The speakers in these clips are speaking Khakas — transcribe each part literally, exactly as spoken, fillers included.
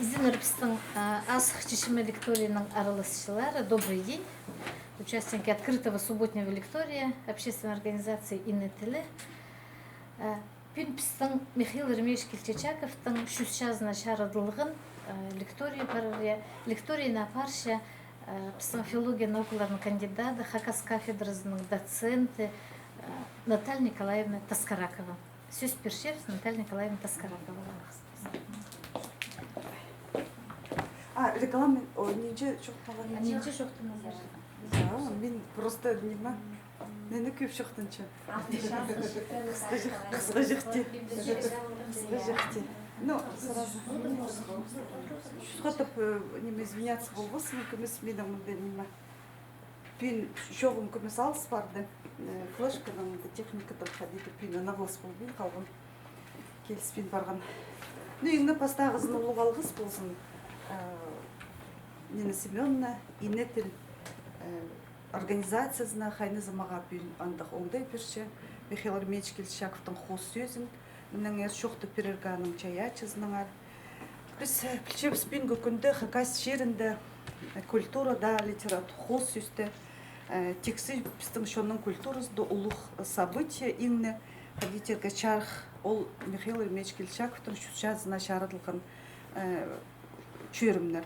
Изеннер пістің, а, азых чечімі лекторийның араласчылары. Добрый день. Участники открытого субботнего лектория общественной организации «Ине тілі». А, пӱӱн пістің Михаил Еремеевич Кильчичаковтың чӱс чазына чарыдылған, а, лекторий парар, я. Лекторийні апарча, а, пістің филология наукаларының кандидаты, хакас кафедразының доценті, а, Наталья Николаевна Таскаракова. Сӧс пирчебіс Наталья Николаевна Таскараковаға. А, реклама, о, нинҷе чоохтанған? Нинҷе чоохтанған? Я, мин просто, ниме, мин кӧп чоохтанчам. Хысхаҷах, хысхаҷах тее. Хысхаҷах тее. Ну, сразу. Чӱс хатап, э, ниме, извиняться полбассың, кӧмес минің мында, ниме. Пӱӱн чоғым кӧмес алыс парды. Э, флешканың да, техниканың, хайди-да, пӱӱн анаң алыс полбин халғам. Киліспин парған. Ну, иң не пастағызын улуғ алғыс ползын, э, Нина Семёновна, «Ине тіл», э, организациязына, хайнызы мағаа пӱӱн андағ оңдай пирче Михаил Еремеевич Кильчичаковтың хоос сӧзін мынаңар чоохтап пирерге, аның чайаачызынаңар. Піс, э, пілчебіс, пӱӱнгі кӱнде Хакас чирінде, э, культура даа, литература, хоос сӧсте, э, тиксі пістің чонның культуразында улуғ, э, событие иң не, хайди тирге, чарых, ол Михаил Еремеевич Кильчичаковтың чӱс чазына чарыдылған, э, чӧрімнер.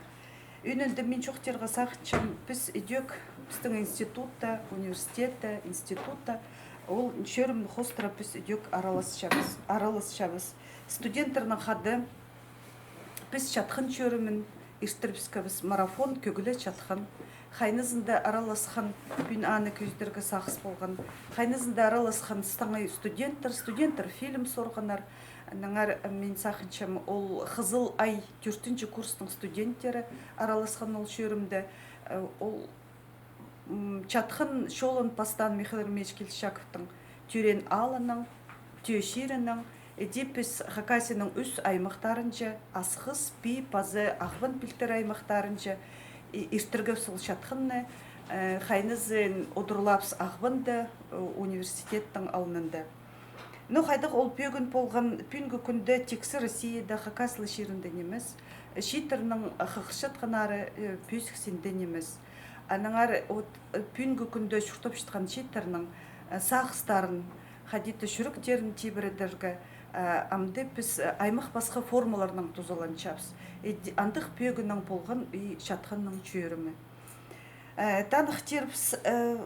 Ӧӧнінде мин чоохтирға сағынчам, піс ідӧк, пістің институтта, университетте, институтта ол чӧрімні хоостыра піс ідӧк араласчабыс, араласчабыс. Студенттернең хада піс чатхан чӧрімін иртірібіскебіс, марафон «Кӧгле чатхан». Хайнызында араласхан, пӱӱн аны кӧзідерге сағыс полған, хайнызында араласхан саңай студенттер, студенттер фильм сорғаннар. Аннаңар, э, мин сағынчам, ол «Хызыл ай» тӧртінҷі курстың студенттері араласхан ол чӧрімде. Э, ол, м, чатхан чолын пастаан Михаил Еремеевич Кильчичаковтың тӧреен аалынаң, Тӧӧ чирінең, иди піс Хакасияның ӱс аймахтарынҷа, Асхыс, Пии паза Ағбан пилтірі аймахтарынҷа, и-, иртіргебіс ол чатханны, э, хайнызын одырлаабыс Ағбанда, э, университеттің алнында. Ну, хайдағ ол пӧгін полған, пӱӱнгі кӱнде тиксі Россияда, Хакас ла чирінде нимес, чииттернің хығырчатханнары, э, пӧзік синде нимес. Аннаңар от, э, пӱӱнгі кӱнде чуртапчатхан чииттернің, э, сағыстарын, хайди-да чӱректерін тибіредерге, э, амды піс, э, аймах-пасха формаларнаң тузаланчабыс. Э, ди-, андағ пӧгіннең полған и чатханның чӧрімі. Э, таныхтирбіс, э,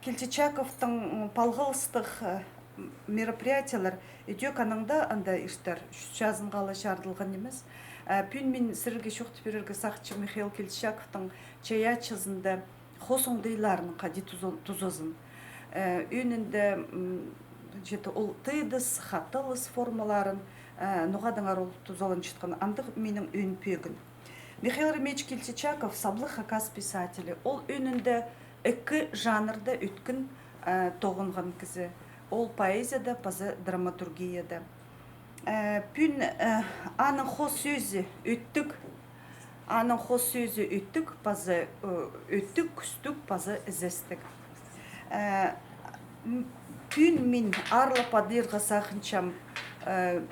Кильчичаковтың, м, палғалыстығ, э, м, мероприятиелер ідӧк анаң даа анда иртер, чӱс чазынға ла чарыдылған нимес. Э, пӱӱн мин сірерге чоохтап пирерге сағынчам Михаил Кильчичаковтың чайаачызында хоос оңдайларын хайди туза-, тузазын. Э, ӧӧнінде, м, значит, ол тыйдыс, хаталыс формаларын, э, ноға-даңар ол тузаланчатхан, андағ минің ӧӧн пӧгін. Михаил Еремеевич Кильчичаков саблығ хакас писателі. Ол ӧӧнінде ікі жанрда ӧткін, э, тоғынған кізі. Ол поэзияда паза драматургияда. Э, пӱӱн, э, аның хоос сӧзі ӧттік, аның хоос сӧзі ӧттік паза, э, ӧттік, кӱстіг паза ізестіг. Э, м, пӱӱн мин аарлап адирға сағынчам, э,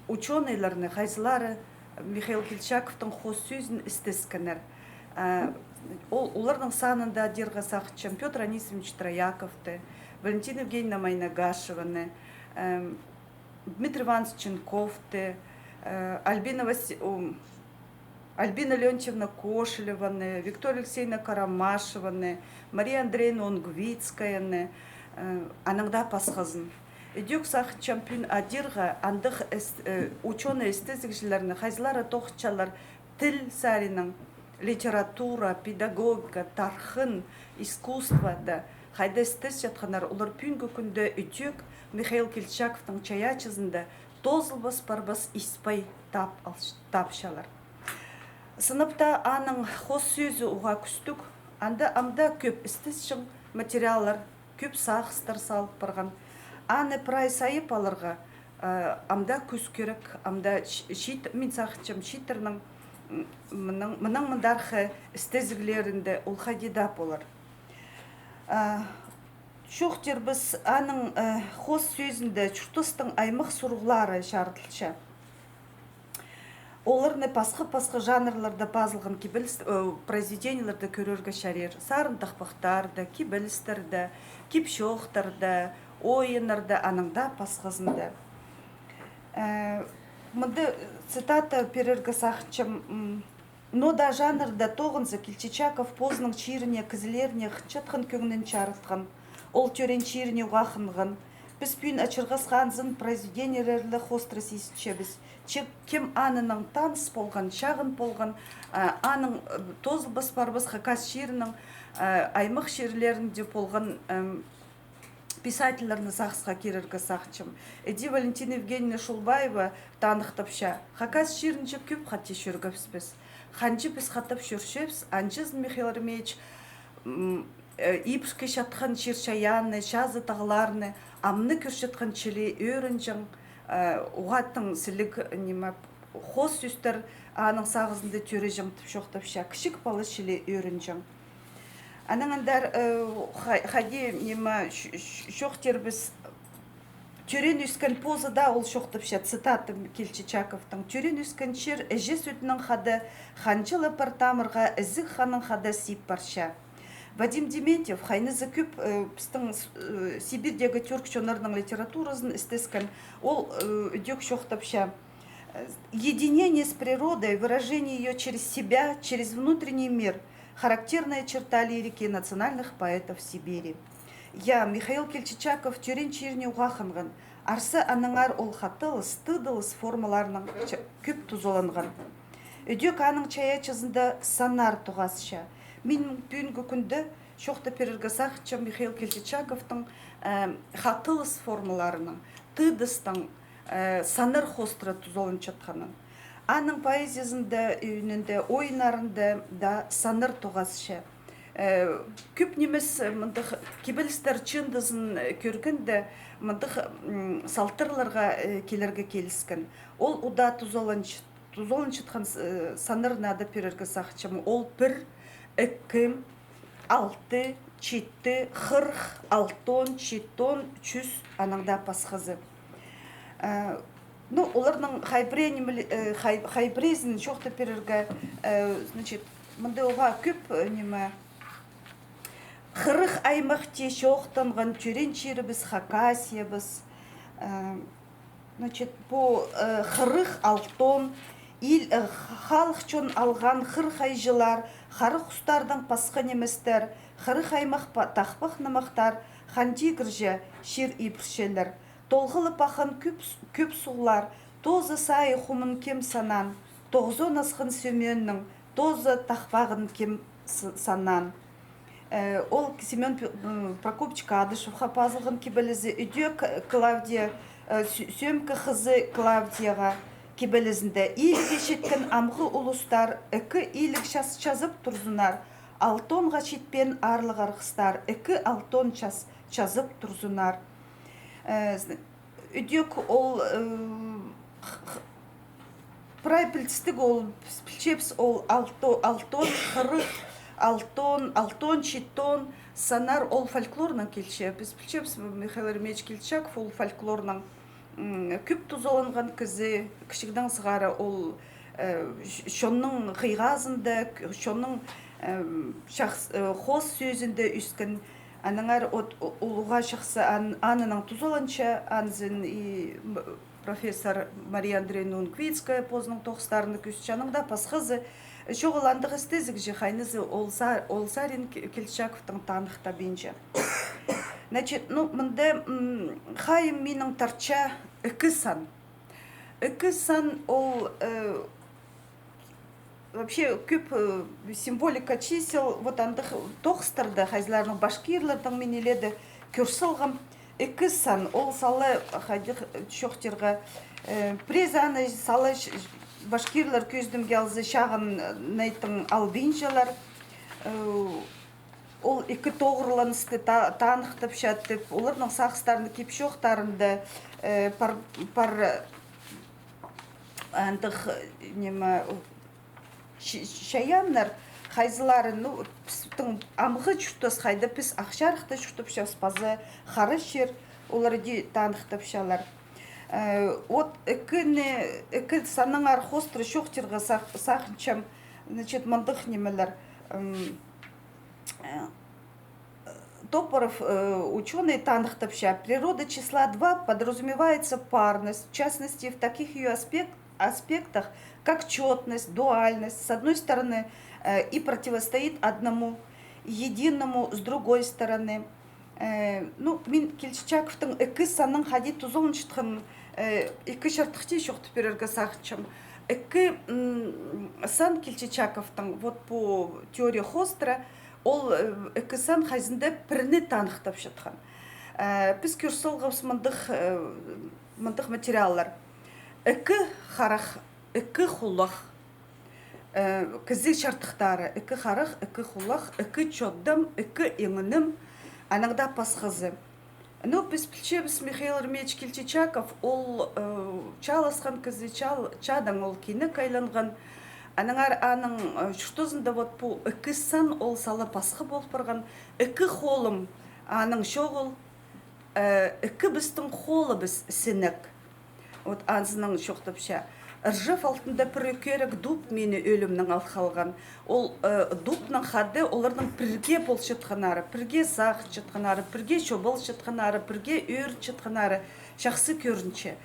учёныйларны, хайзылары Михаил Кильчичаковтың хоос сӧзін істескеннер. Э, ол, оларның санында адирға сағынчам Пётр Анисимович Трояковты, Валентина Евгеньевна Майнагашеваны, э, Дмитрий Иванович Ченковты, э, Альбина Васи-, у, Альбина Леонтьевна Кошелеваны, Виктория Алексеевна Карамашеваны, Мария Андреевна Унгвицкаяны, э, анаң даа пасхазын. Ідӧк сағынчам пӱӱн адирға андағ іс-, э, учёный істезігҷілерні, хайзылары тоғынчалар тіл саринаң, литература, педагогика, тархын, искусствода хайда істесчатханнар, олар пӱӱнгі кӱнде ідӧк Михаил Кильчичаковтың чайаачызында тоозылбас-парбас ис-пай таап алч-, таапчалар. Сынап та, аның хоос сӧзі уғаа кӱстіг, анда ам даа кӧп істесчең материаллар, кӧп сағыстар салып парған. Аны прай сайып аларға, э, ам даа кӱс кирек, ам даа чи-, чиит-, мин сағынчам, чииттернің, м, мының, мының мындархы істезіглерінде ол хайди даа полар. Э, чоохтирбыс, аның, э, хоос сӧзінде чуртастың аймах сурығлары чарыдылча. Оларны пасха-пасха жанрларда пазылған кибеліс, э, произведениелерде кӧрерге чарир. Сарын тахпахтарда, кибелістерде, кип-чоохтарда, ойыннарда, анаң даа пасхазында. Э, мында цитата пирерге сағынчам, м, «Но даа жанрда тоғынза, Кильчичаков позының чиріне, кізілеріне хынчатхан кӧңнін чарытхан. Ол тӧреен чиріне уғаа хынған. Піс пӱӱн ачырғасха анзын произведениелерні хоостыра сизінчебіс. Че кем анынаң таныс полған, чағын полған, а, аның, э, тоозылбас парбас хакас чирінің, э, аймах чирлерінде полған, эм, писательлерні сағысха кирерге сағынчам. Іди Валентина Евгеньевна Шулбаева таныхтапча: хакас чирінҷе кӧп хати чӧргебіспіс. Ханҷа піс хатап чӧрчебіс, анҷазын Михаил Еремеевич, м, э, ибіркечатхан чир-чайаанны, чазы-тағларны, амны кӧрчеткен чіли ӧрінҷең, э, уғаа тың сіліг, ниме, хоос сӧстер аның сағызында тӧреҷең тіп чоохтапча, кічіг пала чіли ӧрінҷең. Анаң андар, э, ха-, хайди, ниме, ч-, ч-, чоохтирбыс, тӧреен ӧскен позы даа ол чоохтапча, цитата Кильчичаковтың: «Тӧреен ӧскен чир іҷе сӧтінең хада ханҷа ла пар тамырға ізіг ханнаң хада сип парча». Вадим Дементьев хайнызы кӧп, э, пістің, э, Сибирьдегі тюрк чоннарның литературазын істескен, ол, э, ідӧк чоохтапча: «Единение с природой, выражение её через себя, через внутренний мир — характерная черта лирики национальных поэтов Сибири». Я, Михаил Кильчичаков тӧреен чиріне уғаа хынған, арса аннаңар ол хатылыс, тыдылыс формаларынаң ча-, кӧп тузаланған. Ідӧк аның чайаачызында саннар тоғасча. Мин пӱӱнгі кӱнде чоохтап пирерге сағынчам Михаил Кильчичаковтың, э, хатылыс формаларының, тыдыстың, э, саннар хоостыра тузаланчатханын. Аның поэзиязында, ӧӧнінде, ойыннарында даа саннар тоғасча. Э, кӧп нимес, э, мындағ кибелістер чыындызын, э, кӧргенде, мындағ, м, салтарларға, э, килерге киліскен. Ол удаа тузаланч-, тузаланчатхан, э, саннар нада пирерге сағынчам. Ол пір, ікі, алты, читі, хырых, алтон, читон, чӱс, анаң даа пасхазы. Э, ну, оларның хай пірее нимеле-, э, хай-, хай піреезін чоохтап пирерге, э, значит, мында уғаа кӧп, э, ниме, хырых аймах тее чоохтанған тӧреен чирібіс, Хакасиябыс. Э, Значит, пу, э, хырых алтон, ил, э, х-, халых чон алған хыр хайҷылар, хара хустардаң пасха ниместер, хырых аймах па-, тахпах-нымахтар Хан Тигірҷе чир ибірчелер. Толғалып аххан кӧп с-, кӧп суғлар, тооза сайы хумын кем санаан, тоғызон асхан Сӧменнің тооза тахпағын кем с-, санаан. Э, ол Семён Пе-, м, Прокопьевич Кадышевха пазылған кибелізі, ідӧк Клавдия, э, Сӧ-, Сӧмкі хызы Клавдияға кибелізінде: «Иліге читкен амғы улустар ікі иліг час-, чазап турзыннар, алтонға читпеен аарлығ арғыстар ікі алтон час-, чазап турзыннар». Э, з-, Ідӧк ол, э, х-, х-, прай пілдістіг ол, піс пілчебіс ол алто-, алтон, хырых, алтон, алтон, читон саннар ол фольклорнаң килче. Піс пілчебіс, Михаил Еремеевич Кильчичаков ол фольклорнаң, м, кӧп тузаланған кізі, кічігдең сығара ол, э, ч-, чонның хыйғазында, к-, чонның, эм, чахс-, э, хоос сӧзінде ӧскен. Аннаңар от, у-, улуғ чахсы ан-, анынаң тузаланча, анзын и м-, профессор Мария Андреевна Унгвицкая позының тоғыстарына кӧзітче, анаң даа пасхазы. Чоғыл андағ істезігҷе хайнызы ол са-, ол сарин Ки-, Кильчичаковтың таныхтабинча. Значит, ну, мында, м, хайым минің тартча ікі сан. Ікі сан ол, э, Вообще, кӧп, э, символика чисел, вот андағ тоғыстарда, хайзыларның башкирларның, мин иледе кӧр салғам, ікі сан, ол сала, хайдағ чоохтирға, э, пірее аны сала ч-, башкирлар кӧзідімге алза, чағын, э, найтың албинчалар. Э, Ол ікі тоғырланысты та-, таныхтапча тіп, оларның сағыстарының кип-чоохтарында, э, пар, пар, андағ, ниме, ч-, чайааннар, хайзылары, ну, пістің амғы чуртас, хайда піс Ах Чарыхта чуртапчабыс, паза Хара чир, олар иди таныхтапчалар. Э, вот ікіні, ікі саннаңар хоостыра чоохтирға сағ-, сағынчам, значит, мындағ нимелер. М, э, Топоров, э, учёный, таныхтапча: природа числа два подразумевается парность, в частности, в таких её аспект-, аспектах, как чётность, дуальность, с одной стороны, э, и противостоит одному единому, с другой стороны. Э, ну, мин Кильчичаковтың ікі санның хайди тузаланчатханын, э, ікі чардыхти чоохтап пирерге сағынчам. Ікі, м, сан Кильчичаковтың, вот пу теория хоостыра, ол, э, ікі сан хайзында пірні таныхтапчатхан. Э, піс кӧр салғабыс мындағ, э, мындағ материаллар. Ікі харах, ікі хулах. Э, кізі чардыхтары: ікі харах, ікі хулах, ікі чодам, ікі иңнім, анаң даа пасхазы. Ну, піс пілчебіс, Михаил Еремеевич Кильчичаков, ол, э, чааласхан кізі, чаал-, чаадаң ол кинек айланған. Аннаңар аның, э, чуртазында вот пу ікі сан ол сала пасха пол парған. Ікі холым аның чоғыл, э, ікі пістің холыбыс сінек. Вот анзынаң чоохтапча: Ржев алтында пір ӧкерек дуб мині ӧлімнең ал халған. Ол, э, дубнаң хада оларның пірге полчатханнары, пірге сағынчатханнары, пірге чобалчатханнары, пірге ӧрінчетхеннері чахсы кӧрінче.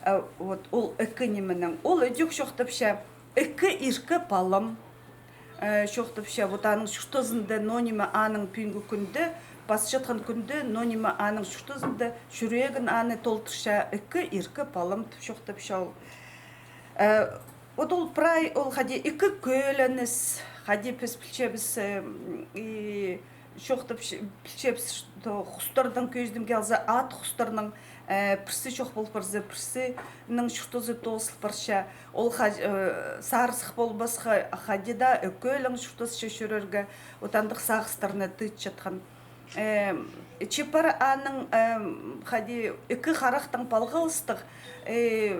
Э, вот ол ікі нименең. Ол ідӧк чоохтапча: ікі иркі палам. Э, чоохтапча, вот аның чуртазында, но ниме аның пӱӱнгі кӱнде, пасчатхан кӱнде, но ниме аның чуртазында чӱрегін аны толдырча, ікі иркі палам тіп чоохтапча ол. Э, вот ол прай, ол хайди ікі кӧленіс, хайди піс пілчебіс, э, м, и чоохтап пілчебіс, что хустарның, кӧзідімге алза, ат хустарның, э, пірсі чох пол парза, пірсінің чуртазы тоозыл парча. Ол ха-, э, сарсых полбасха, хайди даа ӧкӧлең чуртасча чӧрерге, вот андағ сағыстарны тыытчатхан. Э, че пар аның, э, хайди ікі харахтаң палғалыстығ, э,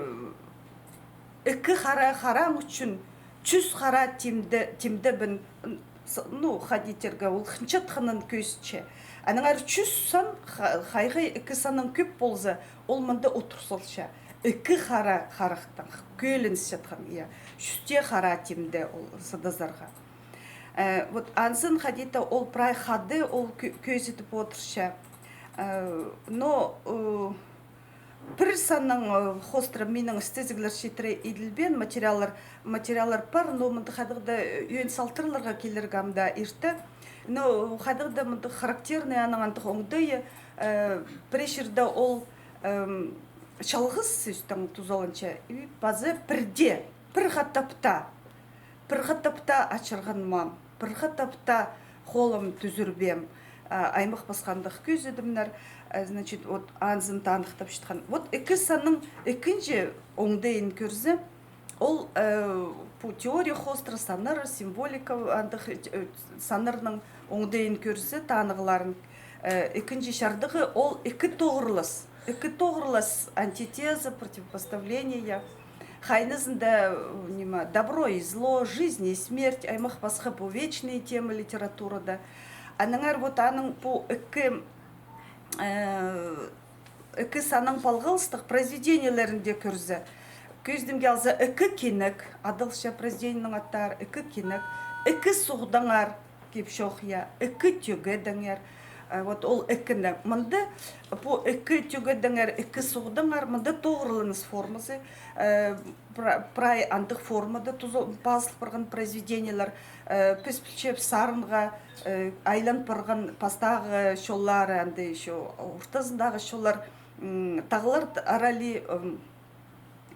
ікі хара хараң ӱчӱн чӱс хара тимде, тимдебін, н-, с-, ну, хайди тирге, ол хынчатханын кӧзітче. Аннаңар чӱс сан, ха-, хайхы ікі саннаң кӧп полза, ол мында одыр салча. Ікі хара харахтаң кӧленісчеткен, я. Чӱс тее хара тимде ол сыдазарға. Э, вот анзын хайди-да ол прай хада ол кӧ-, кӧзідіп одырча. Э, но, э, Пір санның, э, хоостыра минің істезіглер читіре иділбеен, материаллар, материаллар пар, но мында хайдағ-да, э, ӧӧн салтырларға килерге ам даа ирте. Но хайдағ-да мында характерный аның андағ оңдайы, э, пірее чирде ол, эм, чалғыс сӧстең тузаланча, и паза пірде, пір хатапта. Пір хатапта ачырғанмам, пір хатапта холым тӱзірбеем, а, аймах пасха андағ кӧзідімнер, а, значит, вот анзын таныхтапчатхан. Вот ікі санның ікінҷі оңдайын кӧрзе, ол, э, пу теория хоостыра саннар, символика, андағ, э, саннарның оңдайын кӧрзе, танығларын, э, ікінҷі чардығы ол ікі тоғырлас. Ікі тоғырлас, антитеза, противопоставление, я. Хайнызында, э, ниме, добро и зло, жизнь и смерть, аймах пасха пу вечные темы литературада. Аннаңар вот аның пу ікі, э, ікі саннаң палғалыстығ произведениелерінде кӧрзе, кӧзідімге алза, ікі кинек, адалча произведениенің аттары, ікі кинек, ікі суғдаңар, кип чох, я, ікі тӧгедеңер. Э, вот ол ікіні. Мында пу ікі тӧгедеңер, ікі суғдаңар, мында тоғырланыс формазы, э, пра-, прай андағ формада туза-, пазыл парған произведениелер, э, піс пілчебіс сарынға, э, айлан парған пастағы чоллары, анда ещё ортазындағы чоллар, м, тағлар арали, м,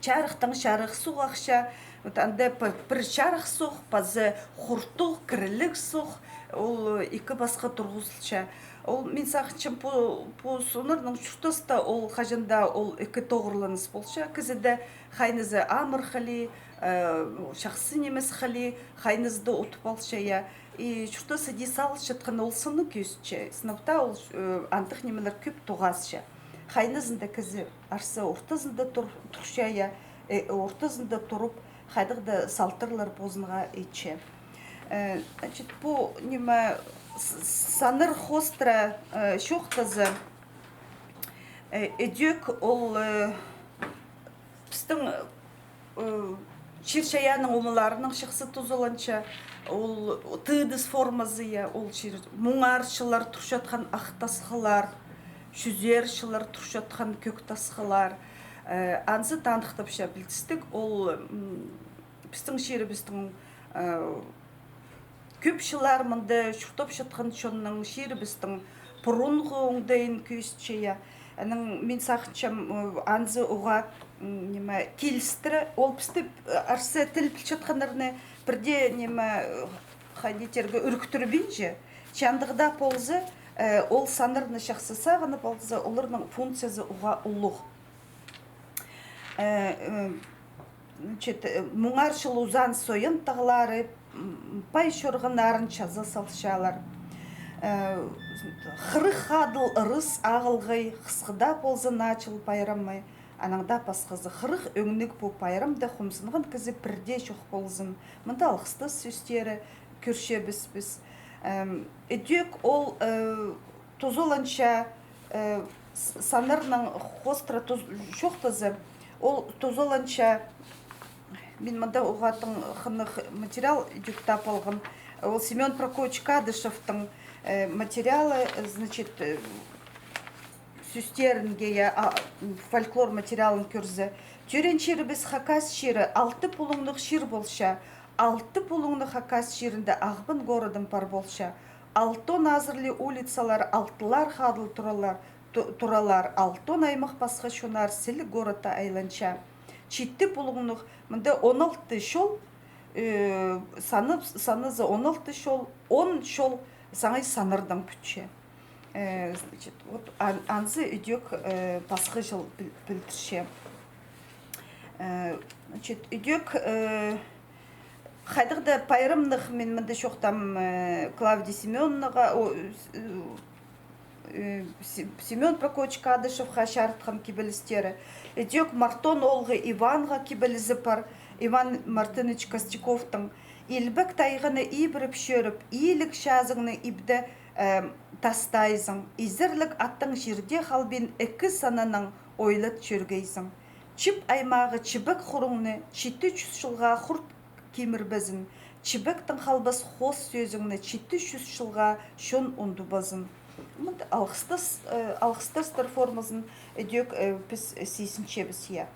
Чарыхтаң чарых суғ ахча, вот анда пі-, пір чарых суғ, паза хуртуғ, кіріліг суғ, ол ікі пасха турғызылча. Ол, мин сағынчам, пу, пу сыннарның чуртаста ол хаҷан даа ол ікі тоғырланыс полча. Кізі дее хайнызы амыр хали, э, чахсы нимес хали, хайнызы даа утып алча, я. И чуртас иди салылчатхан ол сынны кӧзітче. Сынап таа ол, э, андағ нимелер кӧп тоғасча. Хайнызында кізі арса ортазында тур-, турча, я, э, ортазында турып, хайдағ-да салтырлар позынға итче. Э, значит, пу ниме с-, с-, саннар хоостыра, э, чоохтаза, э, ідӧк ол, э, Пістің, э, чир-чайаанның омаларынаң чахсы тузаланча, ол тыдыс формазы, я, ол чир, муңарчылар турчатхан ах тасхыллар, чӱзерчілер турчатхан кӧк тасхыллар, э, анзы таныхтапча пілдістіг, ол, м, пістің чирібістің, э, кӧп чыллар мында чуртапчатхан чонның, чирібістің пурунғы оңдайын кӧзітче, я. Анаң мин сағынчам, э, анзы уғаа, м, ниме, килістіре, ол пісті, э, арса тіл пілчеткеннерні пірдее, ниме, э, хайди тирге, ӱріктірбинче. Че андағ даа полза, э, ол саннарны чахсы сағынып алза, оларның функциязы уғаа улуғ. Э, э, значит, э, муңарчыл узан Сойан тағлары, м, пай чорғаннарын чаза салчалар. Э, хырых хадыл ырыс ағылғай, хысхыда полза наа чыл пайрамы, анаң даа пасхазы. Хырых ӧңніг пу пайрамда хомзынған кізі пірдее чох ползын. Мында алғыстас сӧстері кӧрчебіс піс. Эм, ідӧк ол, э, тузаланча, э, с-, саннарның хоостыра туз-, чоохтаза, ол тузаланча, мин мында уғаа тың хынығ материал ідӧк таап алғам. Ол Семён Прокопьевич Кадышевтің, э, материалы, э, значит, э, сӧстерінге, я, а, фольклор материалын кӧрзе. Тӧреен чирібіс Хакас чирі алты пулуңнығ чир полча, алты пулуңнығ Хакас чирінде Ағбан городын пар полча. Алтон азырлығ улицалар, алтылар хадыл туралар, ту-, туралар, алтон аймах пасха чоннар сіліг городта айланча. Читі пулуңнығ, мында он алты чол, э, санап, саназа он алты чол, он чол саңай саннардаң пӱтче. Э, значит, вот ан-, анзы ідӧк, э, пасха чыл піл-, пілдірче. Э, значит, ідӧк, э, хайдағ-да пайрамнығ, мин мында чоохтаам, э, Клавдия Семёновнаға, о, с-, э, Се-, Семён Прокопьевич Кадышевха чарытхан кибелістері. Ідӧк Мартон оолғы Иванға кибелізі пар, Иван Мартынович Костяковтың. Илбек тайғаны ибіріп чӧріп, иліг чазыңны ибде, э, тастайзың. Изерлік аттың чирде халбин, ікі сананаң ойлат чӧргейзің. Чіп аймағы чібек хурыңны читі чӱс чылға хурт кимірбезін, чібектең халбас хоос сӧзіңні читі чӱс чылға чон ундубазын. Мында алғыстас, э, алғыстастар формазын ідӧк, э, піс сизінчебіс, я.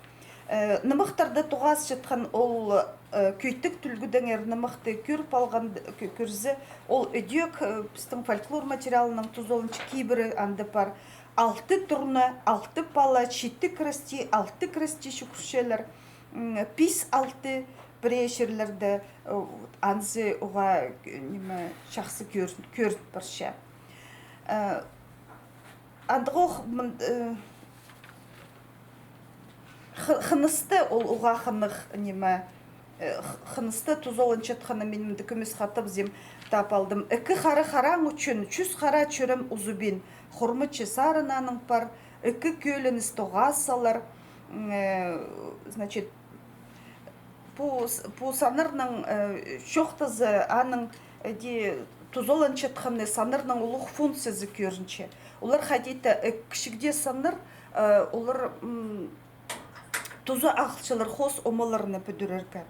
Э, нымахтарда тоғасчатхан ол, э, кӧйтік тӱлгӱдеңер нымахты кӧріп алған, кӧ-, кӧрзе, ол ідӧк, э, пістің фольклор материалының тузаланча кибірі анда пар. Алты турна, алты пала, читі красти, алты красти чӱгӱрчелер. М, пис-алты пірее чирлерде, э, вот, анзы уғаа, э, ниме, чахсы кӧр-, кӧрініп парча. Э, андағох мын-, э, х-, хынысты ол уғаа хынығ, ниме, э, х-, хынысты тузаланчатханы мин мында кӧмес хатап зим таап алдым. Ікі хара хараң ӱчӱн чӱс хара чӱрем узубин, хормачы сарын аның пар, ікі кӧлініс тоғасалар, м, э, значит, пу с-, пу саннарның, э, чоохтаза, аның, э, иди тузаланчатханы саннарның улуғ функциязы кӧрінче. Олар хайди-да, э, кічігде саннар, э, олар, м, туза ағылчалар хоос омаларны пӱдірерге.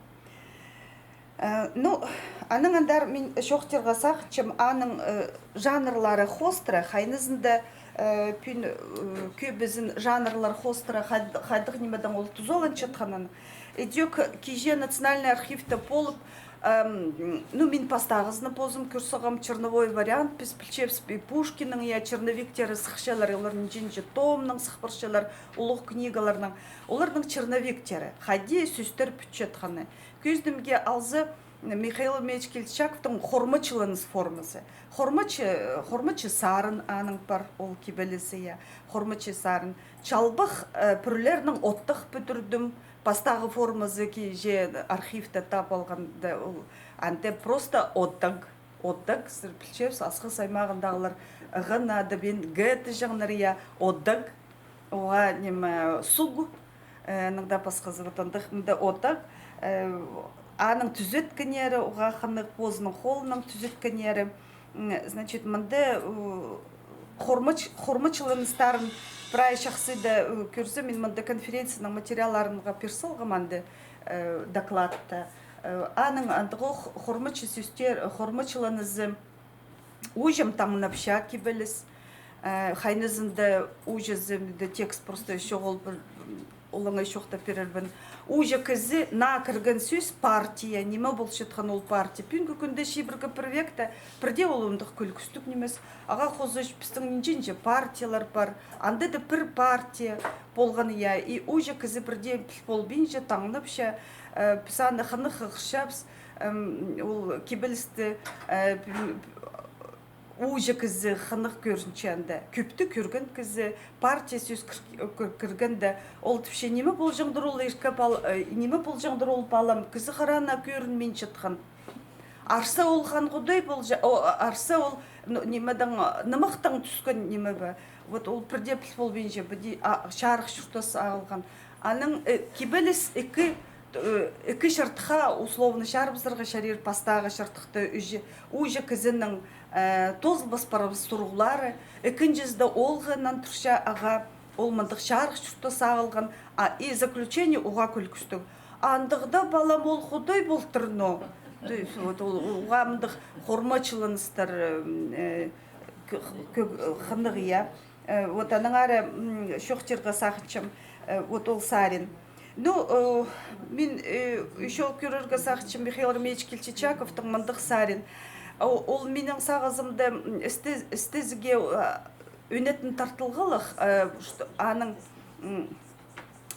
Э, ну, анаң андар мин чоохтирға сағынчам, аның, э, жанрлары хоостыра, хайнызында, э, пӱӱн, э, кӧбізін жанрлар хоостыра, хайд-, хайдағ нимедең ол тузаланчатханын. Ідӧк киҷе Национальный архивте полып, эм, ну, мин пастағызын позым кӧр салғам, черновой вариант, піс пілчебіс, пе, Пушкиннің, я, черновиктері сыхчалар, олар нинҷе-нинҷе томнаң сых парчалар, улуғ книгаларнаң. Оларның черновиктері, хайди сӧстер пӱтчетхені. Кӧзідімге алза, Михаил Емельянович Кильчичаковтың хормачыланыс формазы. Хормачы, хормачы сарын аның пар, ол кибелізі, я, хормачы сарын. Чалбах, э, пӱрлернең оттағ пӱдірдім. Пастағы формазы киҷе архивте таап алғанда, ол анда просто оттағ. Оттағ, сірер пілчебіс, Асхыс аймағындағылар ығ-ны адабин г тіҷеңнер, я, оттағ. Уғаа, ниме, суг, э, анаң даа пасхазы, вот андағ, мында оттағ, э, аның тӱзеткеннері, уғаа хынығ, позының холынаң тӱзеткеннері. М, значит, мында, э, хормач-, хормачыланыстарын, Прай чахсы даа, э, кӧрзе, мин мында конференцияның материалларынға пир салғам анда, э, докладта. Э, аның андағох хормачы сӧстер, хормачыланызы, ууҷам таңнапча кибеліс. Э, хайнызында ууҷазы, мында текст просто чоғыл пір, м, олаңай чоохтап пирербін. Ууҷа кізі наа кірген сӧс партия, ниме полчатхан ол партия. Пӱӱнгі кӱнде чибіргі пір векте пірдее ол андағ кӱлкістіг нимес. Ағаа хоза пістің нинҷе-нинҷе партиялар пар. Анда даа пір партия полған, я, и ууҷа кізі пірдее піл полбинча, таңнапча, э, піс аны хынығ хығырчабыс, эм, ол кибелісті, э, пі-, ууҷа кізі хынығ кӧрінче анда. Кӧпті кӧрген кізі, партия сӧс кір-, кір-, кіргенде, ол тіпче, ниме полҷаңдыр ол ирке пал-, э, ниме полҷаңдыр ол палам, кізі хараа на кӧрінминчеткен. Арса ол Хан Худай полҷа, о, арса ол, ну, нимедең, нымахтаң тӱскен ниме бе. Вот ол пірдее піл полбинча, пірдее, а, чарых чуртас ағылған. Аның, э, кибеліс ікі, э, ікі чардыхха, условно, чарыбызарға чарир, пастағы чардыхта ууҷа, ууҷа кізінің, э, тоозылбас парыбас сурығлары, ікінҷізі дее оолғынаң турча, ағаа, ол мындағ чарых чуртас ағылған, а, и заключение уғаа кӱлкістіг. Андағ даа палам ол Худай полтыр, но. То есть, вот, ол, уғаа мындағ хормачыланыстар, э, кӧ-, кӧ-, хынығ, я. Э, вот, аннаңар, м, чоохтирға сағынчам, э, вот ол сарин. Ну, э, мин, э, ещё кӧрерге сағынчам Михаил Еремеевич Кильчичаковтың мындағ сарин. О-, ол минің сағызымда, м, істе-, істезіге, э, ӱнетін тартылғалах, э, что аның, м,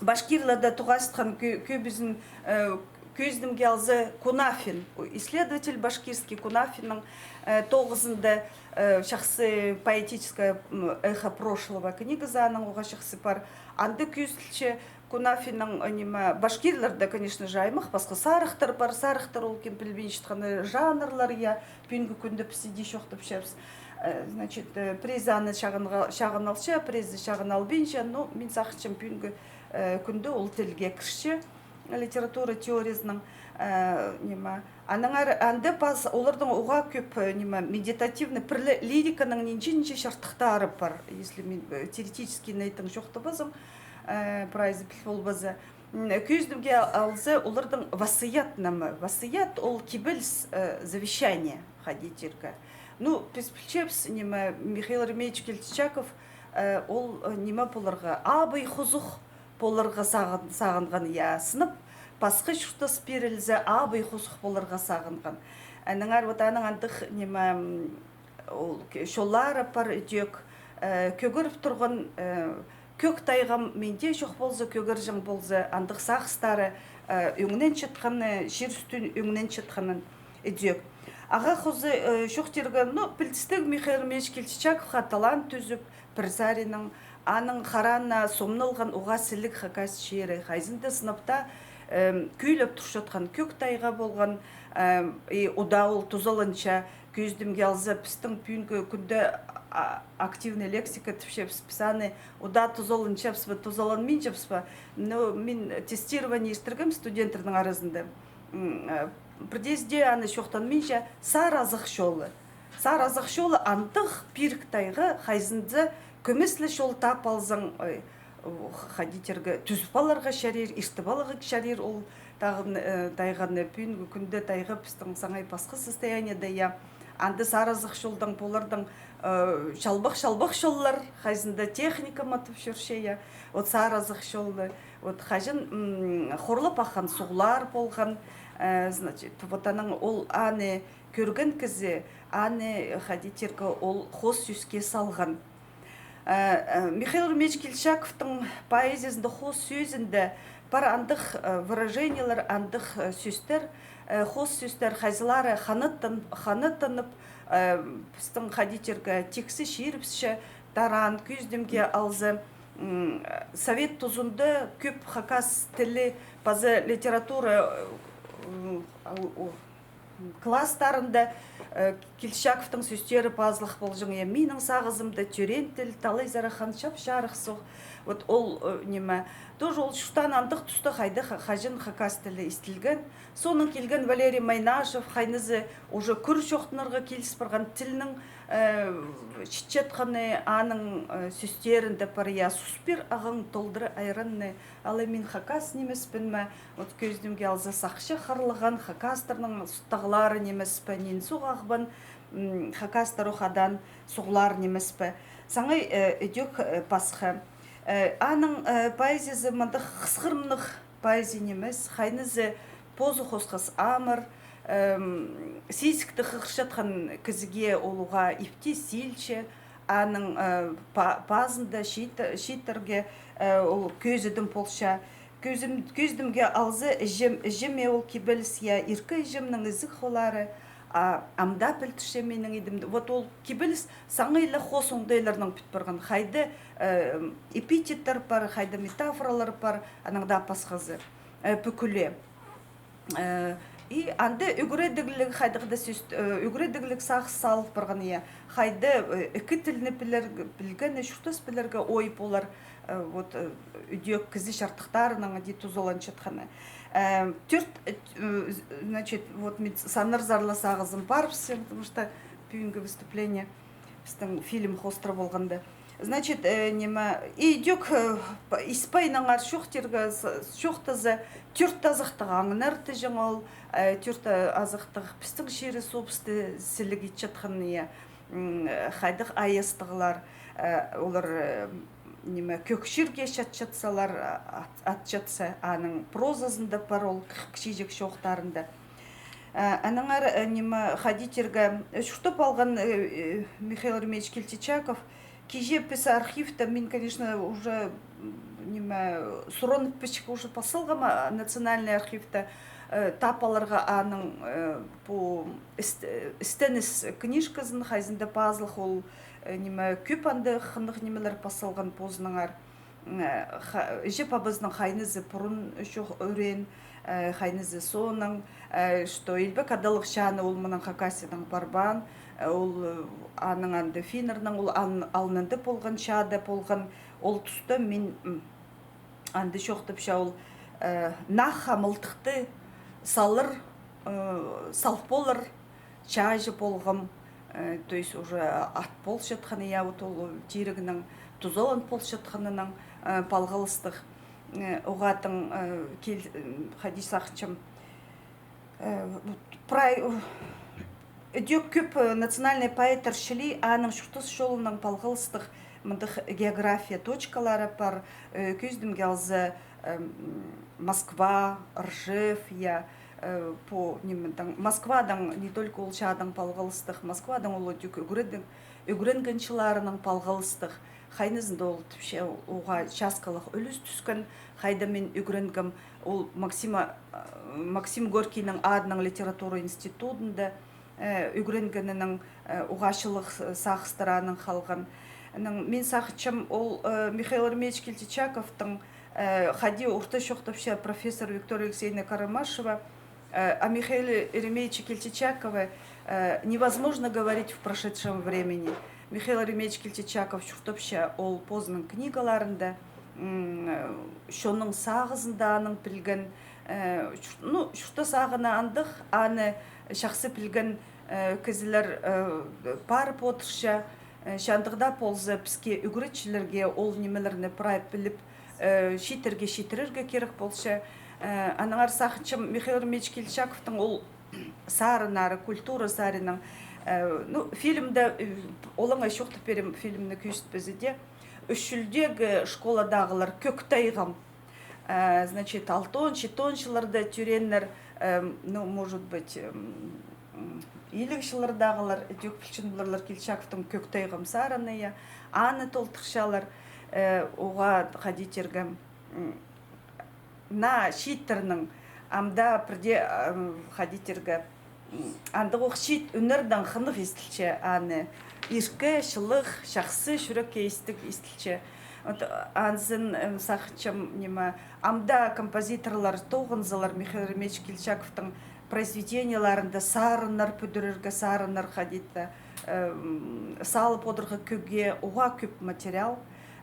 башкирларда тоғасхан кӧ-, кӧбізін, э, кӧзідімге алза, Кунафин, исследователь башкирский, Кунафиннің, э, тоғызында, э, чахсы поэтическое, м, «Эхо прошлого» книгазы аның уғаа чахсы пар. Анда кӧзіділче Кунафиннің, э, ниме, башкирларда, конечно же, аймах пасха сарыхтар пар, сарыхтар ол кем пілбинчеткені жанрлар, я, пӱӱнгі кӱнде піс иди чоохтапчабыс. Э, значит, э, пірезі аны чағынға-, чағын алча, пірезі чағын албинча, но мин сағынчам, пӱӱнгі, э, кӱнде ол тілге кірче, литература теориязының, э, ниме. Аннаңар анда пас олардың уғаа кӧп, э, ниме, медитативный, пір ле-, лириканың нинҷе-нинҷе чардыхтары пар, если мин, э, теоретически найтаң чоохтабазам, э, прайзы піл полбаза. М, кӧзідімге алза, олардың васыят ниме. Васыят ол кибеліс, э, завещание, хайди тирге. Ну, піс пілчебіс, ниме, Михаил Еремеевич Кильчичаков, э, ол, э, ниме поларға, абай хозых поларға сағын-, сағынған, я, сынап, пасха чуртас пирілзе, абай хозых поларға сағынған. Аннаңар вот аның андағ, ниме, м, ол ке-, чоллары пар ідӧк, э, кӧгеріп турған, э, кӧк тайғам минде чох полза, кӧгерҷең полза, андағ сағыстары, э, ӧңненчеткені, чир ӱстӱн ӧңненчеткені ідӧк. Ағаа хоза, э, чоохтирға, ну, пілдістіг, Михаил Еремеевич Кильчичаковха талант тӱзіп, пір саринаң, аның хараана сомналған уғаа сіліг хакас чирі, хайзында сынап таа, эм, кӧлеп турчатхан кӧк тайға полған, эм, и удаа ол тузаланча, кӧзідімге алза, пістің пӱӱнгі кӱнде, а, активный лексика тіпчебіс, піс аны удаа тузаланчабыс па, тузаланминчабыс па. Ну, мин тестирование иртіргем студенттернің аразында. М, э, пірдеезі дее аны чоохтанминча, сар азах чолы. Сар азах чолы андағ пирік тайға, хайзында кӧмес ле чол тап алзаң, ой, хайди тирге, тӱзіп аларға чарир, иртіп аларға чарир ол тағын, э, тайғаны. Пӱӱнгі кӱнде тайға пістің саңай пасха состояниеде, я. Анда сар азах чолдаң полардаң, э, чалбах-чалбах чоллар, хайзында техника матап чӧрче, я. Вот сар азах чоллы, вот хаҷан, м, хорлап аххан суғлар полған, э, значит, вот анаң ол аны кӧрген кізі, аны, хайди тирге, ол хоос сӧске салған. Э, э, Михаил Еремеевич Кильчичаковтың поэзиязында, хоос сӧзінде пар андағ, э, выражениелер, андағ, э, сӧстер, э, хоос сӧстер, хайзылары ханаттан-, ханаттанып, э, пістің, хайди тирге, тиксі чирібісче тараан. Кӧзідімге алза, м, совет тузында кӧп хакас тілі паза литература, э, м, а, у-, у-, класстарында, э, Кильчичаковтың сӧстері пазылых полҷаң, я, минің сағызымда тӧреен тіл талай сарахан чап-чарых сох. Вот ол, э, ниме, тоже ол чуртаан андағ туста, хайда ха-, хаҷан хакас тілі истілген. Соонаң килген Валерий Майнашев, хайнызы уже кӱр чоохтанарға киліс парған тілнің, э, чітчеткені, аның, э, сӧстерінде пар, я, сус пир ағаң, толдыра айранны. Алай мин хакас нимеспін ме? Вот кӧзідімге алза, сахча харлаған хакастарның тағлары нимес пе, нин суғ ағбан, м, хакастар ох адаан суғлар нимес пе? Саңай, э, ідӧк, э, пасха. Э, аның, э, поэзиязы мындағ хысхырымнығ поэзия нимес, хайнызы позы хосхас амыр, эм, сизікті хығырчатхан кізіге ол уғаа ипти силче, аның, э, па-, пазында чиит-, чииттерге, э, ол кӧзідім полча. Кӧзім-, кӧзідімге алза, іҷем, іҷеме ол кибеліс, я, иркі іҷемнің ізіг холлары, а, ам даа пілдірче минің идімні. Вот ол кибеліс саңай ла хос оңдайларнаң пӱт парған. Хайда, э, эпитеттер пар, хайда метафоралар пар, анаң даа пасхазы, э, пӱкӱле. Э, и анда ӱгредігліг, хайдағ-да сӧс, э, ӱгредігліг сағыс салыл парған, я. Хайда, э, ікі тілні пілер-, пілгені, чуртас пілерге ой полар, э, вот, э, ідӧк кізі чардыхтарынаң іди тузаланчатханы. Э, тӧрт, э, значит, вот мин саннар сарла сағызым парыбысчам, потому что пӱӱнгі выступление пістің фильм хоостыра полғанда. Значит, э, ниме, и ідӧк, э, па-, Испайнаңар чоохтирға с-, чоохтаза, тӧрт азахтығ аңнар тіҷең ол, э, тӧрт, э, азахтығ пістің чирі суубысты сіліг итчеткен, я, м, э, хайдағ айастығлар, э, олар, э, ниме, кӧк чирге чатчатсалар, а-, ат-, атчатса, аның прозазында пар ол к-, кічіҷек чоохтарында. Э, аннаңар, э, ниме, хайди тирге, э, чуртап алған, э, э, Михаил Еремеевич Кильчичаков, киҷе піс архивте, мин, конечно, уже, м, ниме, сурынып пічік уже пас салғам, а, национальный архивте, э, тап аларға аның, э, пу іс-, э, істеніс книжказын, хайзында пазылых ол, э, ниме, кӧп анда хынығ нимелер пас салған позынаңар. М, э, ха-, іҷе-пабазының хайнызы пурун чох ӱреен, э, хайнызы соонаң, э, что Илбек Адалығ чааны ол мынаң Хакасиядаң парбаан, э, ол, э, аның анда финнернің ол ан-, алнында полған, чаада полған, ол туста мин, м, анда чоохтапча ол, э, нахха мылтыхты салар, э, сал полар, чааҷы полғам, э, то есть уже ат полчатханы, я, вот ол тирігнің тузалан полчатханының, э, палғалыстығ, э, оғаа тың, э, кил-, м, хайди сағынчам, э, прай, э, ідӧк кӧп, э, национальный поэттер чіли, аның чуртас чолынаң палғалыстығ мындағ география точкалары пар, э, кӧзідімге алза, эм, Москва, Ржев, я, э, по нимедең, Москвадаң, не только ол чаадаң палғалыстығ, Москвадаң ол ідӧк ӱгредіг-, ӱгренген чылларынаң палғалыстығ. Хайнызында ол тіпче, оғаа часкалығ ӱлӱс тӱскен, хайда мин ӱгренгем, ол Максима, э, Максим Горькийнің адынаң литература институдында, э, ӱгренгенінең, э, оғаа чылығ с-, сағыстар аның халған. Анаң мин сағынчам, ол, э, Михаил Еремеевич Кильчичаковтың, э, хайди орта чоохтапча профессор Виктория Алексеевна Карамашева, э, о Михаиле Еремеевиче Кильчичакове, э, невозможно говорить в прошедшем времени. Михаил Еремеевич Кильчичаков чуртапча ол позының книгаларында, м, э, чонның сағызында аның пілген, э, чур-, ну, чуртас ағыны андағ, аны чахсы пілген, э, кізілер, э, парып одырча, э, че андағ даа полза, піске, ӱгретчілерге, ол нимелерні прай піліп, э, чииттерге читірерге кирек полча. Э, аннаңар сағынчам, Михаил Еремеевич Кильчичаковтың ол сарыннары, культура саринаң, э, ну, фильмде, э, олаңай чоохтап пирем, фильмні кӧзітпезі дее. Ӱс чӱлдегі школадағылар кӧк тайғам. Э, значит, алтон, читон чылларда тӧрееннер, эм, ну, может быть, эм, м, иліг чыллардағылар, ідӧк пілчең поларлар Кильчичаковтың кӧк тайғам сарыны, я, аны толдырчалар, э, оғаа хайди тирге, м, наа чииттернің, ам даа пірдее, ам, хайди тирге, м, андағ ох чиит ӱннердең хынығ истілче аны. Иркі, чылығ, чахсы, чӱрекке истіг истілче. Вот, анзын, м, сағынчам, ниме, ам даа композиторлар тоғынзалар Михаил Еремеевич Кильчичаковтың произведениелерінде сарыннар пӱдірерге, сарыннар хайди-да, э, м, салып одырарға кӧге, уғаа кӧп материал.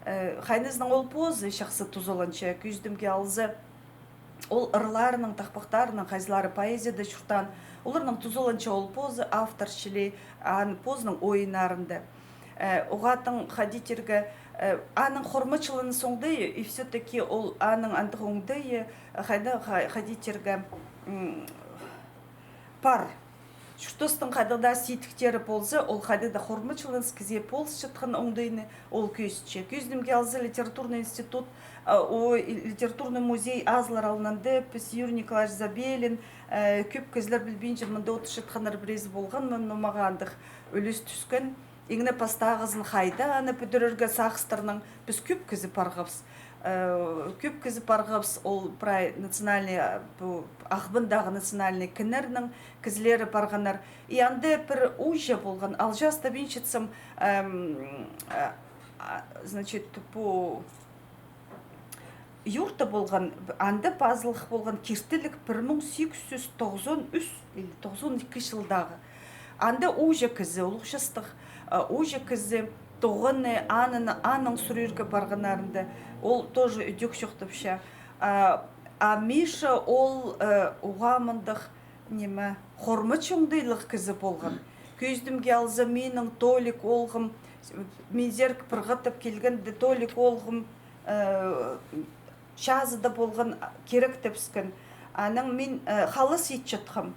Э, хайнызының ол позы чахсы тузаланча, кӧзідімге алза, ол ырларының, тахпахтарының, хайзылары поэзияда чуртаан, оларның тузаланча ол позы, автор чіли, аның позының ойыннарында. Э, уғаа тың хайди тирге, э, аның хормачыланыыс оңдайы, и всё-таки ол аның андағ оңдайы, э, хайда, хай-, хайди тирге, м, пар. Чуртастың хайдағ даа сидіктері полза, ол хайдағ даа хормачыланыыс кізее полысчатхан оңдайны ол кӧзітче. Кӧзідімге алза, литературный институт, а, о, и-, литературный музей азылар алнында, піс Юрий Николаевич Забелин, э, кӧп кізілер пілбинче, мында одырчатханнар пірезі полған, но мағаа андағ ӱлӱс тӱскен. Иң не пастағызын хайда аны пӱдірерге сағыстарның, піс кӧп кізі парғабыс. Э, кӧп кізі парғабыс, ол прай национальный, а, пу Ағбандағы национальный кинернің кізілері парғаннар. И анда пір ууҷа полған, алҷаас табинчатсам, эм, а, а, значит, пу юртта полған, анда пазылых полған киртілік пір муң сигіс чӱс тоғызон ӱс или тоғызон ікі чылдағы. Анда ууҷа кізі, улуғ частығ, а, ууҷа кізі, тоғаны, аның, аның сурирға парғаннарында, ол тоже ідӧк чоохтапча. А, а Миша ол, э, уғаа мындағ, ниме, хормачы оңдайлығ кізі полған. Кӧзідімге алза, минің Толик оолғым, мин сірерге пір хатап килгенде, Толик оолғым, э, чазыда полған, кирек тіпчеткен. Анаң мин, э, халас итчеткем.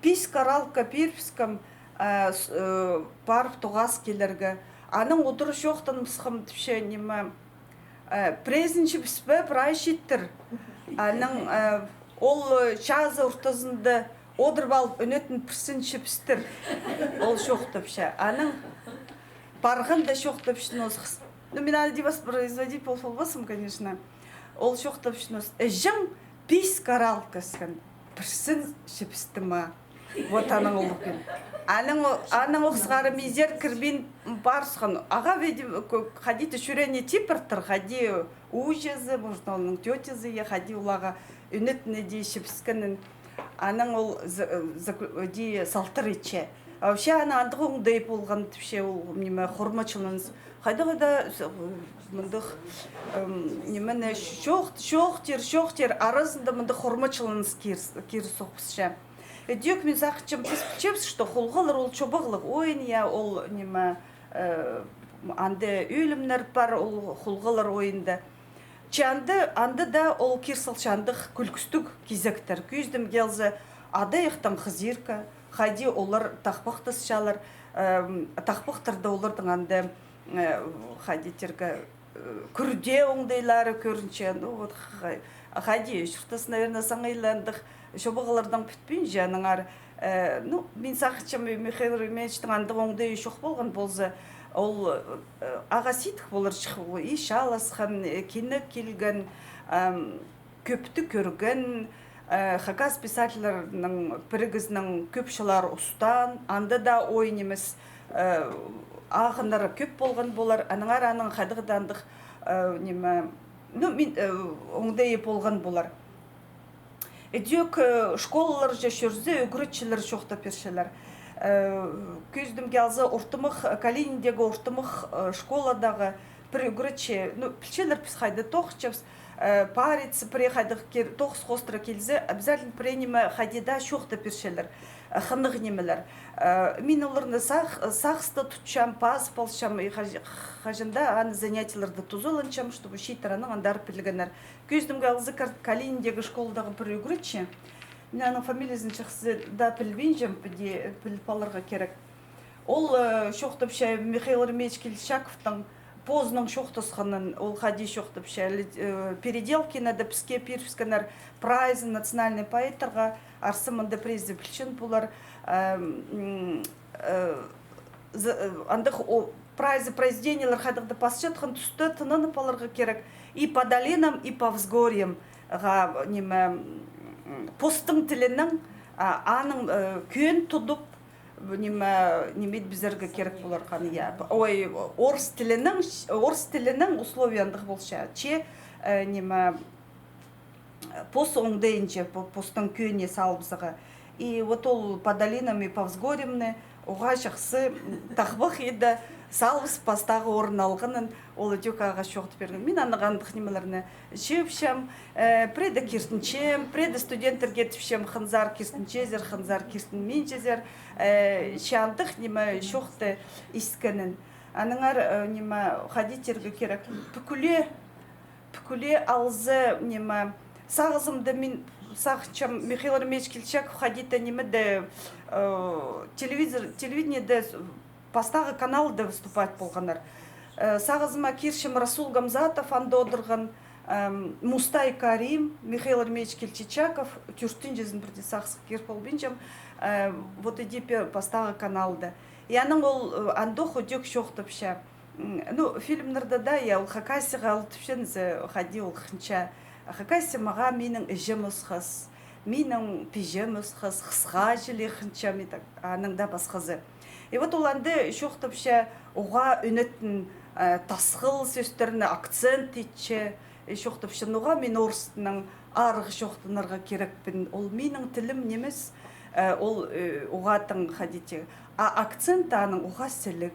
Пис коралка пирібіскем, э, с-, э, парып тоғас килерге. Анаң удур чоохтаныбысхам, тіпче, ниме, э, пірезін чібіспе, прай чииттір. Анаң, э, ол, э, чазы ортазында одырып алып, ӱнетін пірсін чібістір. Ол чоохтапча. Анаң парғанда чоохтапча, ну, с-, ну, мин аны дее воспроизводить пол-, полбаспын, конечно. Ол чоохтапча, ну, с-, іҷең пис коралка іскен, пірсін чібісті ме? Вот анаң ол ӱкӱн. Анаң о-, анаң ох сығара мин сірерге кірбин парысхан. Ағаа, видимо, кӧ-, хайди-да чӱреене тип партыр, хайди ууҷазы, может, оның тётязы, я хайди оларға ӱнетін іди чібіскенін. Анаң ол за-, за-, іди салтыр итче. А вообще, аның андағ оңдай полған, тіпче, ол, ниме, хормачыланыыс. Хайда-хайда, с-, мындағ, м, ниме, чоох-, чоохтир, чоохтир, аразында мындағ хормачыланыыс кир-, кир соғыбысча. Ідӧк мин сағынчам, піс пілчебіс, что хулғалар ол чобағлығ ойын, я, ол, ниме, э, анда ӧлімнер пар, ол хулғалар ойында. Че анда, анда даа ол кир салча андағ кӱлкістіг кизектер. Кӧзідімге алза, адайахтаң хызирка, хайди олар тахпахтасчалар, эм, тахпахтарда олардың анда, э, хайди тирге, э, кӱрде оңдайлары кӧрінче, ну, вот, хай-, хайди, чуртас, наверное, саңай ла андағ чобағлардаң пӱтпинче, аннаңар, э, ну, мин сағынчам, Михаил Еремеевичтің андағ оңдайы чох полған полза, ол, э, ағаа сидік поларҷых, ол и чааласхан, э, кинек килген, ам, кӧпті кӧрген, э, хакас писательлернің пірігізінең кӧп чыллар устаан, анда даа ой нимес, э, ағыннары кӧп полған полар, аннаңар аның хайдағ-да андағ, э, ниме, ну, мин, э, оңдайы полған полар. Ідӧк, э, школаларҷа чӧрзе, ӱгретчілер чоохтап пирчелер. Э, кӧзідімге алза, ортымах, Калининдегі ортымах, э, школадағы пір ӱгретчі, ну, пілчелер, піс хайда тоғынчабыс, э, париц, пірее хайдағ кир-, тоғыс хоостыра килзе, обязательно пірее ниме хайди даа чоохтап пирчелер, э, хынығ нимелер. Э, мин оларны сағ-, сағыста тутчам, пазып алчам, и хаж-, хаҷан даа аны занятиелерде тузаланчам, чтобы чииттер анаң андар пілгеннер. Кӧзідімге алза, Кар-, Калининдегі школадағы пір ӱгретчі. Мин аның фамилиязын чахсы даа пілбинчем, піди піліп аларға кирек. Ол, э, чоохтапча Михаил Еремеевич Кильчичаковтың позының чоохтасханын, ол хайди чоохтапча, ли-, э, Переделкинада піске пирібіскеннер прайзын национальный поэттарға, арса мында пірезі пілчең полар, э, м, э, за-, э, андағ о-, прайзы произведениелер хайдағ-да пасчатхан туста тынанып аларға кирек. И по долинам, и по взгорьям, ға, ниме, м, постың тілінең, а, аның, э, кӧн тудып, ниме, ниме пілерге кирек полар ханы, я. Ой, орыс тілінең, орыс тілінең условие андағ полча. Че, э, ниме, пос оңдайынҷа, по-, постың кӧніне салыбызарға. И вот ол «По долинам и по взгорьям»ны уғаа чахсы тахпах иді, салыс пастағы орын алғанын, ол ідӧк ағаа чоохтап пирген. Мин аннаң андағ нимелерні чыыпчам, э, пірееде киртінчем, пірееде студенттерге тіпчем, хынзар киртінчезер, хынзар киртінминчезер, э, че андағ ниме чоохты исткенін. Аннаңар, э, ниме, хайди тирге кирек, пӱкӱле пӱкӱле алза, ниме, сағызымда мин сағынчам, Михаил Еремеевич Кильчичаков хайди-да нимеде, э, телевизор, телевидениеде с-, пастағы каналда выступать полғаннар. Э, сағызыма кирчем, Расул Гамзатов анда одырған, эм, Мустай Карим, Михаил Еремеевич Кильчичаков, тӧртінҷізін пірдее сағысха кир полбинчам, э, вот иди пе-, пастағы каналда. И анаң ол, э, андох ідӧк чоохтапча. М, ну, фильмнерде дее, я, ол Хакасияға алып тіпчензер, хайди ол хынча. Хакасия мағаа минің іҷем осхас, минің пиҷем осхас, хысхаҷы ли хынча, мин так, анаң даа пасхазы. И вот ол анда чоохтапча, уғаа ӱнетін, э, тасхыл сӧстерні акцент итче, и чоохтапча, ноға мин орыстаң арығ чоохтанарға кирекпін, ол минің тілім нимес, э, ол, э, уғаа тың хайди тирге. А акцент аның уғаа сіліг.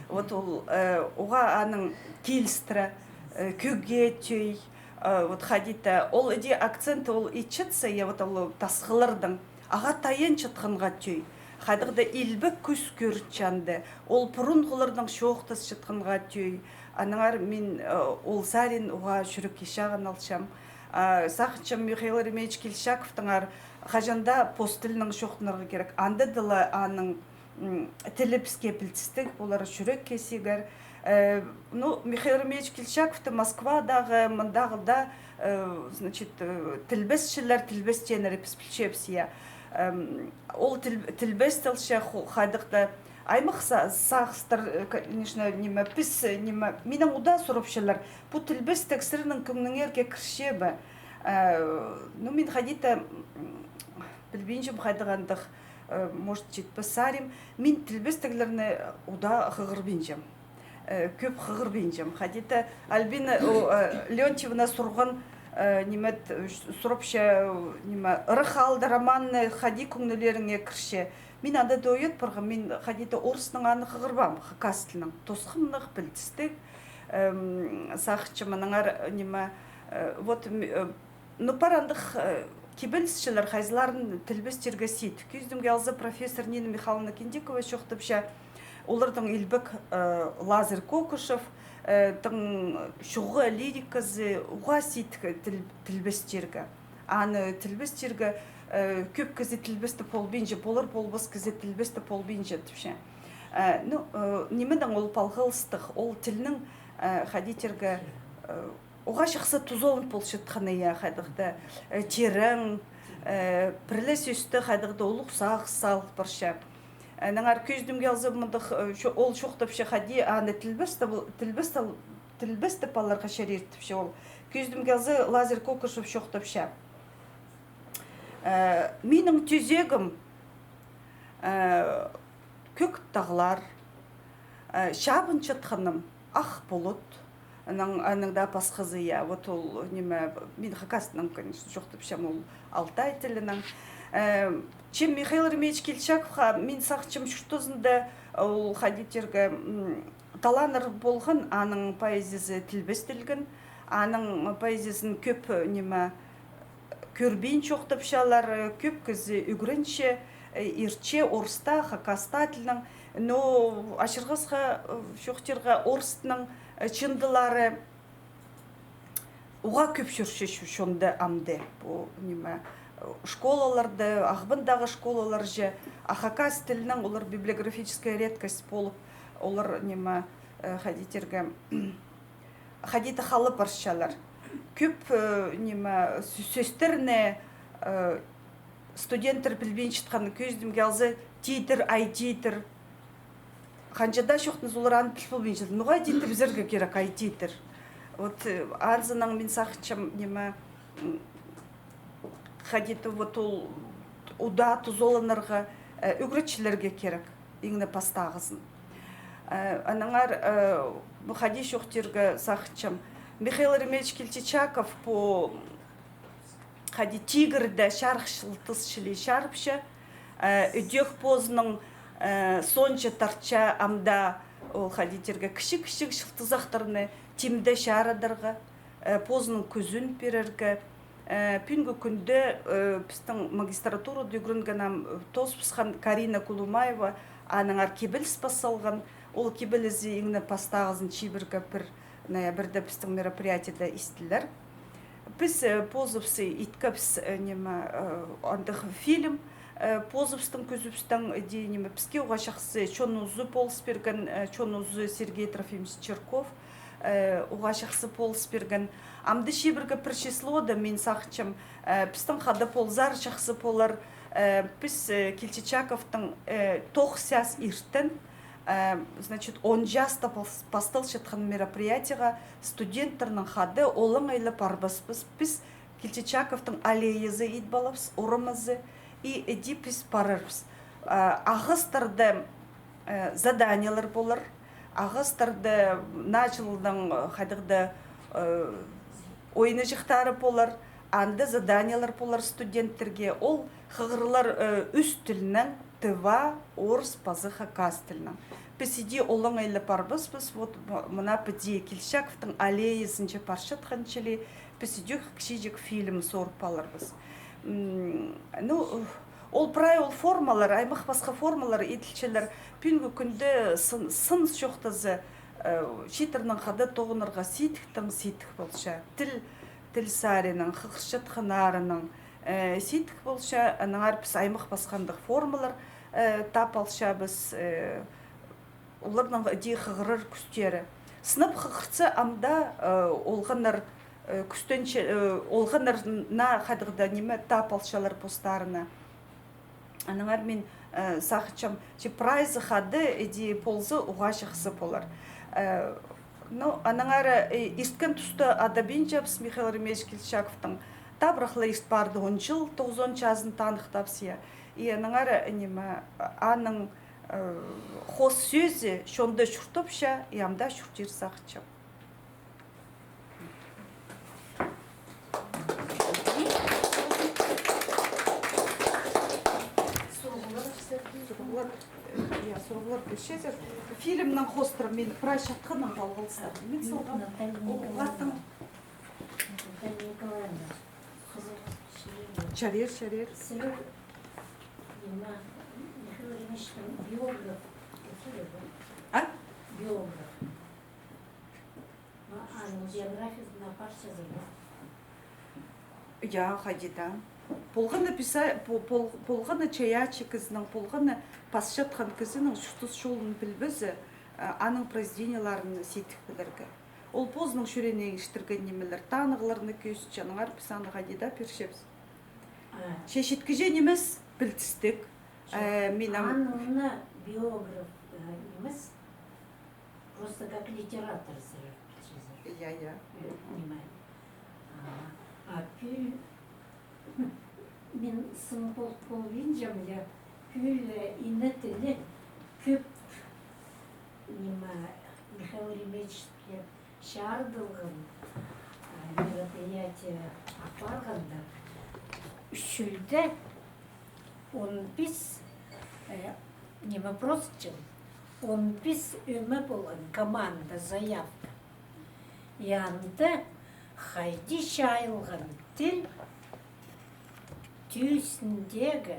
Вот ол, э, уғаа аның килістіре, э, кӧгге тӧӧй, э, вот хайди-да. Ол іди акцент ол итчетсе, я, вот ол тасхылларның. Ағаа таянчатханға тӧӧй. Хайдағ-да илбек кӱс кӧрінче анда. Ол пурунғыларнаң чоохтасчатханға тӧӧй. Аннаңар мин, э, ол сарин уғаа чӱрекке чағын алчам. А, сағынчам, Михаил Еремеевич Кильчичаковтаңар хаҷан даа пос тілінең чоохтанарға кирек. Анда даа ла аның, м, тілі піске пілдістіг, полар чӱрекке сигер. Э, ну, Михаил Еремеевич Кильчичаковты Москвадағы, мындағы даа, э, значит, э, тілбесчілер, тілбестееннер піс пілчебіс, я. Эм, ол тіл-, тілбестелче ху-, хайдағ-да аймах са-, сағыстар, э, конечно, ниме, піс, э, ниме, минең удаа сурапчалар, пу тілбестіг сірернің кӧңніңерге кірче бе? Э, ну, мин хайди-да, м, пілбинчем, хайдағ андағ, э, может, читпес сарим. Мин тілбестіглерні удаа хығырбинчам. Э, кӧп хығырбинчам. Хайди-да Альбина, о, э, Леонтьевна сурған, э, ниме, т-, ш-, сурапча, ниме, «Ырах аалда» романны хайди кӧңнілеріңе кірче. Мин анда даа уят парғам, мин хайди-да орыстаң аны хығырбаам, хакас тілінең. Тосхымнығ, пілдістіг, эм, сағынчам, аннаңар, ниме, э, вот, м, э, ну, пар андағ, э, кибелісчілер, хайзыларын тілбестирге сидік. Кӧзідімге алза, профессор Нина Михайловна Киндикова чоохтапча, оларның илбек, э, Лазарь Кокушев, э, тың чоғы лириказы уғаа сидік тіл-, тілбестирге. Аны тілбестирге, э, кӧп кізі тілбестеп полбинча, полар-полбас кізі тілбестеп полбинча, тіпче. Э, ну, э, нимедең ол палғалыстығ, ол тілнің, э, хайди тирге, э, уғаа чахсы тузаланып полчатханы, я, хайдағ-да, э, тирең, э, пір ле сӧсте хайдағ-да улуғ сағыс салып парча. Э, аннаңар кӧзідімге алза, мындағ, э, чо-, ол чоохтапча, хайди аны тілбестеп, тілбестеп, тілбестеп аларға чарир тіпче ол. Кӧзідімге алза, Лазарь Кокушев чоохтапча. Э, минің тӧзегім, э, кӧк тағлар, э, чабынчатханым ах пулут. Анаң, анаң даа пасхазы, я, вот ол, ниме, мин хакастаң, конечно, чоохтапчам, ол алтай тілінең. Э, че Михаил Еремеевич Кильчичаковха, мин сағынчам, чуртазында ол хайди тирге, м, таланнар полған, аның поэзиязы тілбестелген, аның поэзиязын кӧп, ниме, кӧрбин чоохтапчалар, кӧп кізі ӱгренче, э, иртче орыстаң, хакастаң тілнең. Но ачырғасха, э, чоохтирға, орыстың, э, чындылары уғаа кӧп чӧрче чо-, чонда амды. Пу, ниме, э, школаларда, Ағбандағы школаларҷа, а хакас тілінең олар библиографическая редкость полып, олар, ниме, э, хайди тирге, хайди-да хал парчалар. Кӧп, э, ниме, сӧ-, сӧстерні, э, студенттер пілбинчатхан, кӧзідімге алза, титр, ай титр. Ханҷа даа чоохтанза, олар аны піл полбинчалар. Ноға титр пілерге кирек, ай титр? Вот, э, анзынаң мин сағынчам, ниме, м, хайди-да вот ол удаа тузаланарға, э, ӱгретчілерге кирек, иң не пастағызын. Э, аннаңар, э, пу хайди чоохтирға сағынчам. Михаил Еремеевич Кильчичаков пу хайди тигірді чарых чылтыс чіли чарыпча, Э, ідӧк позының, э, соонҷа тартча амды ол, хайди тирге, кічіг-кічіг чылтызахтарны тимде чарыдарға, э, позының кӱзін пирерге. Э, пӱӱнгі кӱнде, э, пістің магистратурада ӱгренген ам, э, тоозыбысхан Карина Кулумаева, аннаңар кибеліс пас салған. Ол кибелізі иң не пастағызын чибірге пір ноябрьда пістің мероприятиеде истілер. Піс, э, позыбыс иткебіс, э, ниме, э, андағ фильм, э, позыбыстың кӧзібістең, э, иди, ниме, піске уғаа чахсы чон узы полыс пирген, э, чон узы Сергей Трофимович Чирков, э, уғаа чахсы полыс пирген. Амды чибірге пір числода, мин сағынчам, э, пістің хада ползар чахсы полар, э, піс, э, Кильчичаковтың, э, тоғыс час иртен, э, значит, он часта пас-, пасталчатхан мероприятиеға студенттернің хада олаңай ла парбаспыс. Піс Кильчичаковтың аллеязы идіп аларбыс, орамазы, и иди піс парарбыс. Э, ағастарда, э, заданиелер полар, ағастарда наа чылның, э, хайдағ-да, э, ойнаҷахтары полар, анда заданиелер полар студенттерге. Ол хығырлар, э, ӱс тілнең, тыва, орыс паза хакас тілнең. Піс иди олаңай ла парбаспыс, вот, м-, мына піди Кильчичаковтың аллеязынҷа парчатхан чіли, піс ідӧк кічіҷек фильм сорып аларбыс. М, ну, ол прай ол формалар, аймах пасха формалар иділчелер. Пӱӱнгі кӱнде сын, сын чоохтаза, э, чииттернең хада тоғынарға сидіктең сидік полча. Тіл, тіл саринаң, хығырчатханнарынаң, э, сидік полча, аннаңар піс аймах пасха андағ формалар, э, таап алчабыс, э, оларның иди хығырар кӱстері. Сынап хығырча амды, э, олғаннар, э, кӱстенче, э, олғаннар наа хайдағ-да ниме таап алчалар постарына. Аннаңар мин, э, сағынчам, че прайзы хада иди полза, уғаа чахсы полар. Э, ну, аннаңар, э, ирткен туста адабинчабыс Михаил Еремеевич Кильчичаковтың, табырах ла ирт парды, он чыл, тоғызон чазын таныхтабыс, я. И аннаңар, э, ниме, аның, э, хоос сӧзі чонда чуртапча, и амды чуртир сағынчам. Сурығлар, сурығлар, э, я, сурығлар кӧрчезер. Фильмнің хоостыра мин прай чатханнаң палғалыстым. Мин салғам. Наталья Николаевна. Наталья Николаевна. Сурығ, сурығ. Чарир, чарир. Сірер, ниме, Михаил Еремеевичтің биограф, а? Биограф. Аның биографиязын апарчазар ба? Я, хайди даа. Полған на писа-, по-, пол-, полған на чайаачы кізінің, полған на пасчатхан кізінің чуртас чолын пілбезе, а, аның произведениелерін сидік пілерге. Ол позының чӱреен иштірген нимелер, танығларны кӧзітче, аннаңар піс аны хайди даа пирчебіс. А. Че читкіҷе нимес, пілдістіг. Чох. Э, мин ам- Аның на биограф, э, нимес. Просто как литератор сірер пілчезер. Я, я. Э, ниме. А, а пӱӱл, мин сын пол-, полбинчам, я, пӱӱл, э, ине тілі кӧп, ниме, Михаил Еремеевичке чарыдылған, а, мероприятие апарғанда, ӱс чӱлде он пис, э, ниме, просто чыл, он пис ӧме полған команда, заявка. И анда хайди чайылған тіл, тӧӧ ӱстӱндегі,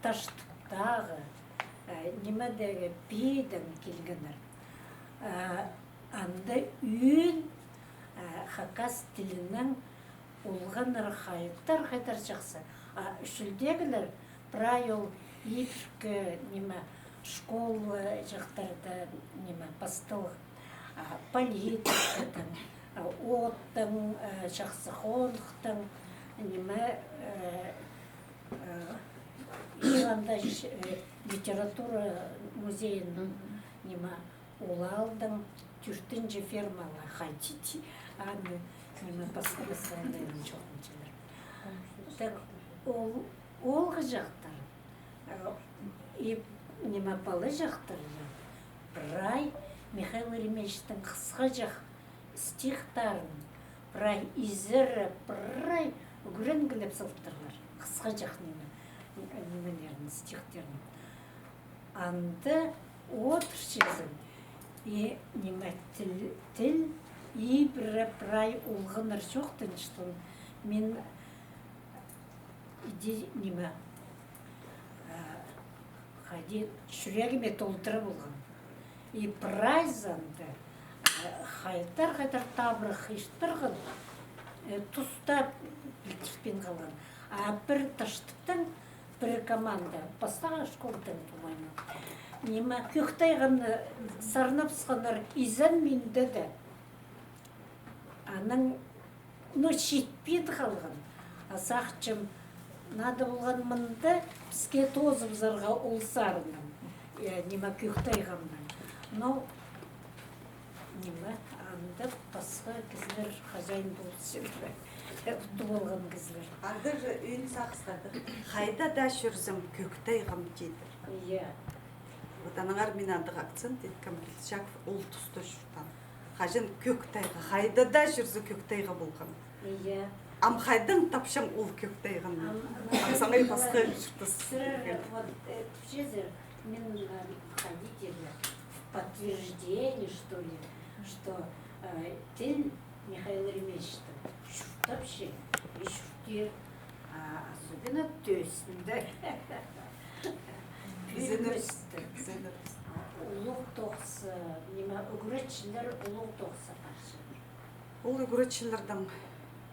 Таштыптағы, э, нимедегі, пиидең килгеннер. Э, анда ӧӧн, э, хакас тілінең олғаннар хайдар, хайдар чахсы. А ӱс чӱлдегілер прай ол ибіркі, ниме, школаҷахтарда, ниме, пасталған, а, политикадаң, а, оттаң, а, чахсы хоныхтаң, ниме, э, э, и анда, э, литература музейін, ниме, ол аалдаң тӧртінҷі фермаға хайди, аны, ниме, пас-, пасхаларын чоохтанчалар. Так, ол, ол хызыҷахтар, э, и, ниме, палаҷахтар, я, прай Михаил Еремеевичтің хысхаҷах стихтарын, прай изере, прай ӱгренгілеп салтырлар. Хысхаҷах ниме. нимелерін, стихтерін. Анда одырчазың, и ниме, тіл, тіл, и пірее прай олғаннар чоохтанчатхан. Мин иди ниме, а, хайди чӱрегіме толдыра полғам. И прайзында, э, хайдар-хайдар табырах иртірген, э, туста пілдіртпин халған. А пір тыштыхтаң пір команда, пастағы школдаң, по-моему, ниме, Кӧк тайғаны сарнапсханнар изен минде де. Анаң, ну, читпин халған. А сағынчам, надо полған мында піске тоозыбызарға ол сарынның. Э, ниме, Кӧк тайғамның. Но, ниме, анда пасха кізілер хозяин полысчалар. Удып алған кізілер. Анда же ӧӧн сағыс хайдағ. Хайда даа чӧрзем, Кӧк тайғам, тидір. Иә. Вот аннаңар мин андағ акцент иткем, Кильчичаков ол туста чуртаан. Хаҷан Кӧк тайға, хайда даа чӧрзе, Кӧк тайға полған. Иә. Ам хайдаң тапчам ол Кӧк тайғаны? Ам, ам, ам саңай пасха чуртас. Сірер, вот, э, тіпчезер, мин, э, хайди тирге, в подтверждение, что ли, что, э, тіл Михаил Еремеевичтің чуртапча, и чуртир, а особенно тӧсінде. Пӱӱністіг. Улуғ тоғыс, ниме, ӱгретчілер улуғ тоғыс апарчалар. Ол ӱгретчілердең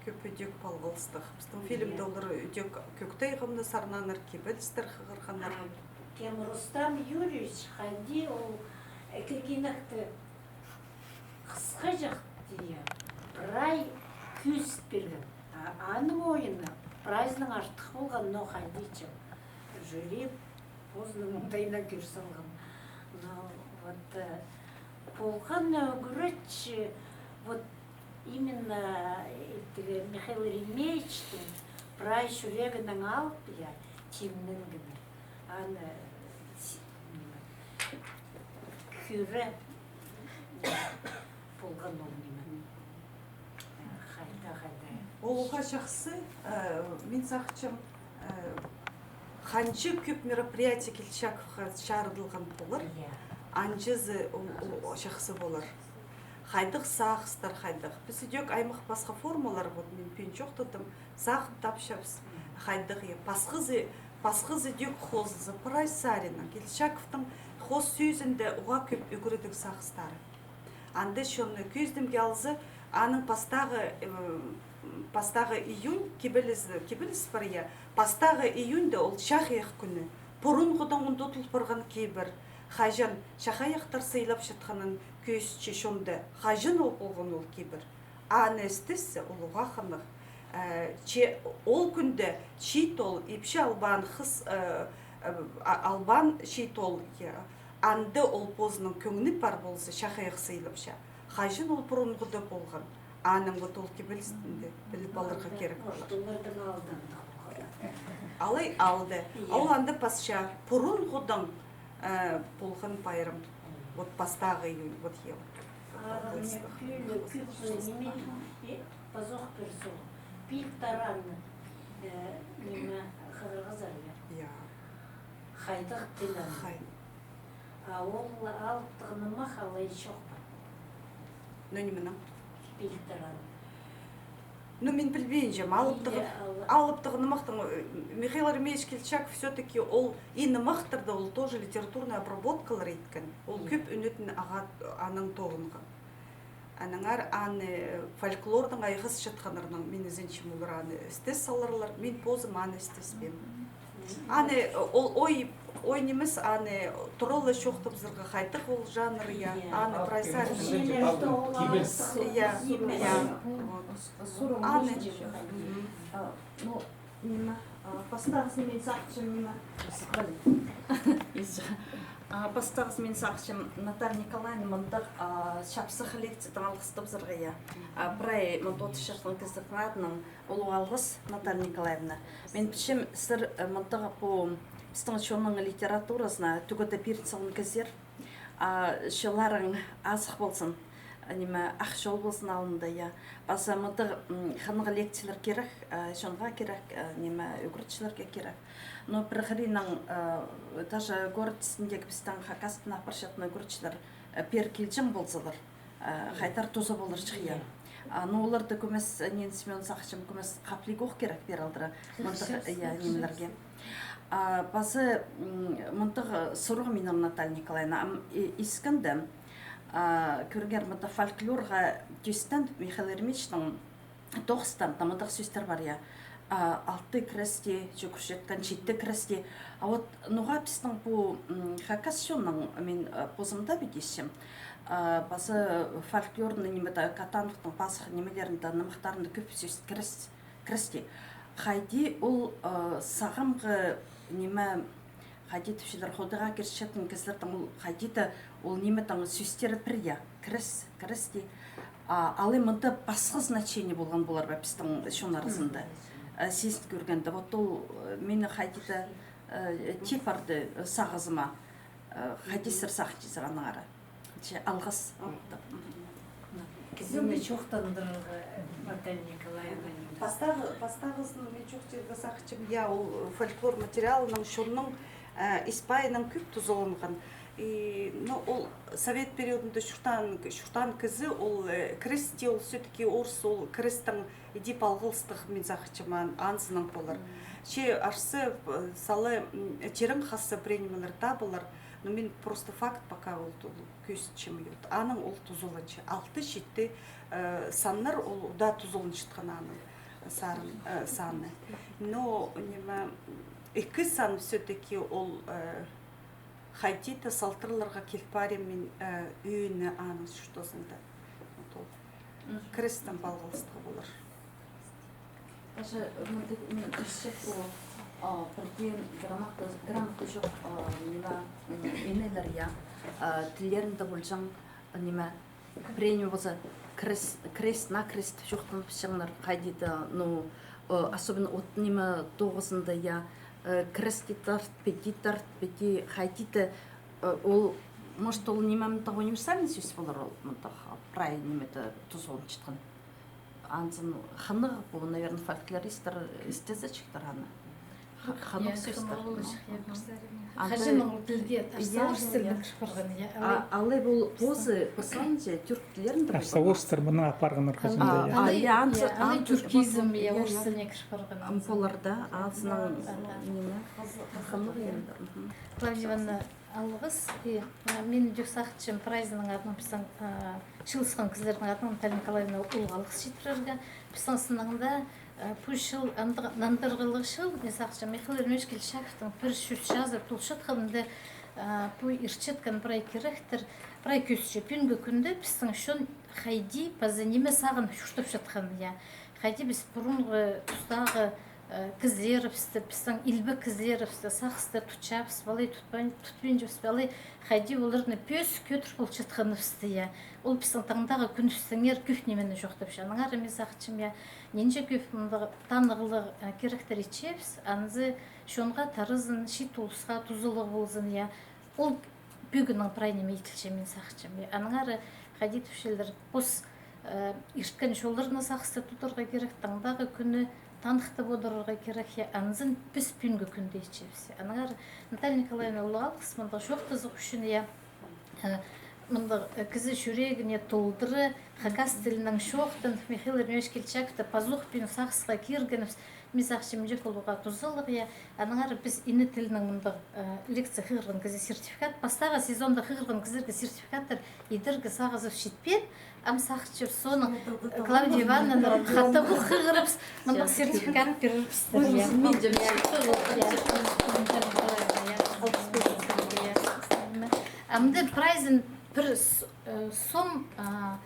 кӧп ідӧк палғалыстығ. Пістің фильмде олар ідӧк Кӧк тайғамны сарнааннар, кибелістер хығырғаннар. А кем Рустам Юрьевич, хайди ол ікі кинекті хысхаҷах тее, прай кӧзіт пирген. А, аның ойыны прайзынаң артых полған, но хайди чох. Жюри позының оңдайына кӧр салған. Но вот, э, полған, э, ӱгретчі, вот именно, э, тігі Михаил Еремеевичтің прай чӱрегінең алып, я, тимненгені. Аны, э, си-, ниме, кӧре полған ол ниме. Э, хайда, хайда. Ол уғаа чахсы, э, мин сағынчам, э, ханҷа кӧп мероприятие Кильчичаковха чарыдылған полар, иә, анҷазы ол, ол чахсы полар. Хайдағ сағыстар, хайдағ. Піс ідӧк аймах пасха формалар, вот мин пӱӱн чоохтадым, сағын тапчабыс. Хайдағ, я, пасхазы, пасхазы ідӧк хозазы, прай саринаң. Кильчичаковтың хоос сӧзінде уғаа кӧп ӱгредіг сағыстары. Анда чонны кӧзідімге алза, аның пастағы, э, пастағы июнь, кибеліс, кибеліс пар, я, пастағы июньда ол чахайах кӱні. Пурунғыдаң ундутыл парған кибір. Хаҷан чахайахтар сыйлапчатханын кӧзітче чонда. Хаҷан ол полған ол кибір? Аны істезсе, ол уғаа хынығ. Э, че ол кӱнде чиит оол, ипчі албаан хыс, э, э, а-, албаан чиит оол, я, анда ол позының кӧңні пар полза, чахайах сыйлапча. Хаҷан ол пурунғыда полған? Аның вот ол кибелістінде піліп аларға кирек полар. Оларның алнында. Алай алды. Иә. Ол анда пасча пурунғыдаң, э, полған пайрам. Вот пастағы июнь, вот, я. А, вот, міне, пілі, кӧп, ниме, э, пазох пір сол. Пил таранны, э, ниме, хығырғазар, я. Я. Хайдағ тіл аны. Хай. А ол алыптығ нымах алай чох па? Ну, нименің? Пил таран. Ну, мин пілбинчем, алыптығ, алыптығ нымахтың, э, Михаил Еремеевич Кильчичаков все-таки ол и нымахтарда ол тоже литературный обработкалар иткен. Ол кӧп ӱнетін ағаа анаң тоғынған. Аннаңар аны фольклордаң айғасчатханнарнаң, мин ізенчем, олар аны істес саларлар, мин позым аны істеспеем. Аны, ол ой, ой нимес, аны туралы чоохтабызарға хайдағ ол жанр, я, аны прайзы. Кибеліс. Я, я. Вот. Аны. Ну, ниме, а, пастағызын мин сағынчам, ниме. А, пастағызын мин сағынчам, Наталья Николаевна мындағ, а, чапсых лекциядаң алғыстабызарға, я. А, прай мында одырчатхан кізілернің адынаң улуғ алғыс, Наталья Николаевна. Мин пілчем, сірер, э, мындағ пу пістің чонның литературазына тӱгеде пирін салған кізілер, а, чылларың азых ползын. Ниме, ах чол ползын алнында, я. Паза мындағ, м, хынығ лекциялар кирек, э, чонға кирек, э, ниме, ӱгретчілерге кирек. Но пір хыринаң, э, даже город істіндегі пістің хакастаң апарчатхан ӱгретчілер, э, пеер килҷең ползалар, э, хайдар туза поларҷых, я. А, но оларны кӧмес, Нина Семёновна, сағынчам, кӧмес хаплығ ох кирек пеер алдыра мындағ, я, нимелерге. А, паза, м, мындағ сурығ минің, Наталья Николаевна, ам, и-, искенде, а, кӧріңер, мында фольклорға тӧстеен Михаил Еремеичтің тоғыстарында мындағ сӧстер пар, я. А, алты кресте чӱгӱрчеткен, читі кресте. А вот ноға пістің пу, м, хакас чонның, мин, э, позымда піди истчем, а, паза фольклорный нимеде, Катановтың пазох нимелерінде, нымахтарында кӧп сӧс крест, кресте. Хайди ол, э, сағамғы ниме, хайди тіпчелер, худайға кирчеткен кізілернің ол хайди-да ол нимедең сӧстері пір, я, крес, кресте. А, алай мында пасха значение полған полар ба пістің чон аразында? Э, сизін кӧргенде, вот ол, э, мині хайди-да, э, тип парды, э, сағызыма. Э, хайди сірер сағынчазар аннаңар? Че, алғыс. Мгм. Кізіні чоохтандырарға, Наталья Николаевна. Пастағы, пастағызын мин чоохтирға сағынчам, я, ол фольклор материалының, чонның, э, ис-пайынаң кӧп тузаланған. И, ну, ол совет периодында чуртаан, чуртаан кізі, ол, э, кресте, ол всё-таки орыс, ол крестең иди палғалыстығ, мин сағынчам, ан-, анзынаң полар. Че арса, э, сала, м, тирең хазса пірее нимелер табылар. Но мин просто факт пока ол ту-, кӧзітчем, вот. Анаң ол тузаланча. Алты, читі, э, саннар ол удаа тузаланчатхан аның сарын, э, саны. Но, ниме, ікі сан всё-таки ол, э, хайди-да салтырларға кил парим мин, э, ӧӧні аның чуртазында. Вот ол. Мгм. Крестең палғалыстығ полар. Даже, м, т-, м, исче пу, а, пірдее грамота, грамота чох, а, ниме, м, инелер, я, а, тіллерінде полҷаң, ниме, пірее ниме полза, крест, крест-накрест чоохтаныбысчаңнар хайди-да, ну, э, особенно от ниме тоғызында, я, э, крести тарт, піди тарт, піди хайди-да, э, ол, может, ол ниме, мындағ универсальный сӧс полар ол, мындағ, а, прай нимеде тузаланчатхан. Анзын хынығ, пу, наверное, фольклористтер істезечіктер аны. Х-, хынығ сӧстер. Хаҷаннаң тілге, орыс тіліне кіріп парған, я. А, алай пу позы, пу санҷа, тюрк тіллерінде. Орыстар мыны апарғаннар хаҷан-да, я. А, я, анзы, я, алай тюркизм, я, орыс тіліне кіріп парған. Полар да, анзынаң, ниме, хынығ енді. Мгм. Клавдия Ивановна, алғыс. И, а, мин дее сағынчам, прайзының адынаң пістің, а, чыылысхан кізілернің адынаң Наталья Николаевнаға улуғ алғыс читірерге. Пістің сынында, а, пу чыл андағ нандырғылығ чыл, мин сағынчам, Михаил Еремеевич Кильчичаковтың пір чӱс чазы толчатханында, а, пу иртчеткен прай киректер, прай кӧзітче. Пӱӱнгі кӱнде пістің чон хайди паза ниме сағынып чуртапчатхан, я. Хайди піс пурунғы тустағы э, кізілерібісті, пістің илбек кізілерібісті, сағысты тутчабыс па, алай тутпайн-, тутпинчабыс па, алай хайди оларны пӧзік кӧдір полчатханыбысты, я. Ол пістің таңдағы кӱнібістеңер кӧп нимені чоохтапча. Аннаңар мин сағынчам, я, нинҷе кӧп мындағ танығлығ, э, киректер итчебіс, анзы чонға таразын, чиит улусха тузалығ ползын, я. Ол пӱӱннең прай ниме иділче, мин сағынчам. Аннаңар хайди тіпчелер, пос, э, ирткен чолларны сағыста тударға кирек, таңдағы кӱні таныхтап одырарға кирек, я, анзын піс пӱӱнгі кӱнде итчебіс. Аннаңар Наталья Николаевнаға улуғ алғыс мындағ чоохтазығ ӱчӱн, я. Э, мындағ, э, кізі чӱрегіне толдыра, хакас тілінең чоохтанып, Михаил Еремеевич Кильчичаковты пазох пӱӱн сағысха киргенібіс, мин сағынчам, мынҷа поларға тузалығ, я. Аннаңар піс ине тілінең мындағ, э, лекция хығырған кізее сертификат. Пастағы сезонда хығырған кізілерге сертификаттар идерге сағызыбыс читпеен. Ам сағынчам, соонаң Клавдия Ивановнаға хатап хығырыбыс, мындағ сертификат пирербіс. Амды прайзын пір с-, э, сом, а,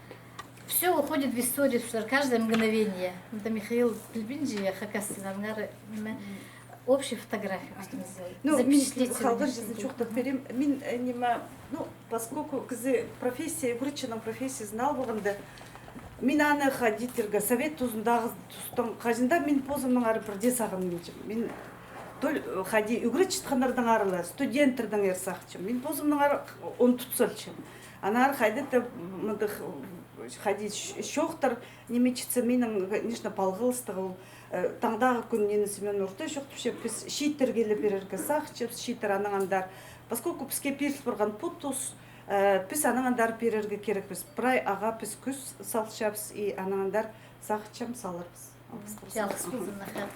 Всё уходит в историю, что каждое мгновение. Мында Михаил пілбинче, я, хакас тілін, аннаңар, ниме, общая фотография. Ну, мин халғанҷызын чоохтап пирем. Мин, э, ниме, ну, поскольку кізі профессия, ӱгретчінің профессиязын алып алғанда, мин аны хайди тирге, совет тузындағы, тустаң, хаҷан-да мин позымнаңар пірдее сағынминчам. Мин тол-, э, хайди ӱгретчеткеннердеңер ла, студенттердеңер сағынчам. Мин позымнаңар он тутсалчам. Аннаңар хайди-да мындағ Хайди ч- чоохтар ниме читсе, минің, конечно, палғалыстығ ол. Э, таңдағы кӱн Нина Семёновна орта чоохтапча, піс чииттерге ле пирерге сағынчабыс, чииттер анаң андар. Поскольку піске пиріл парған пу тус, э, піс анаң андар пирерге кирекпіс. Прай ағаа піс кӱс салчабыс и анаң андар сағынчам саларбыс. Алғыс ползын. Алғыс ползын, аха.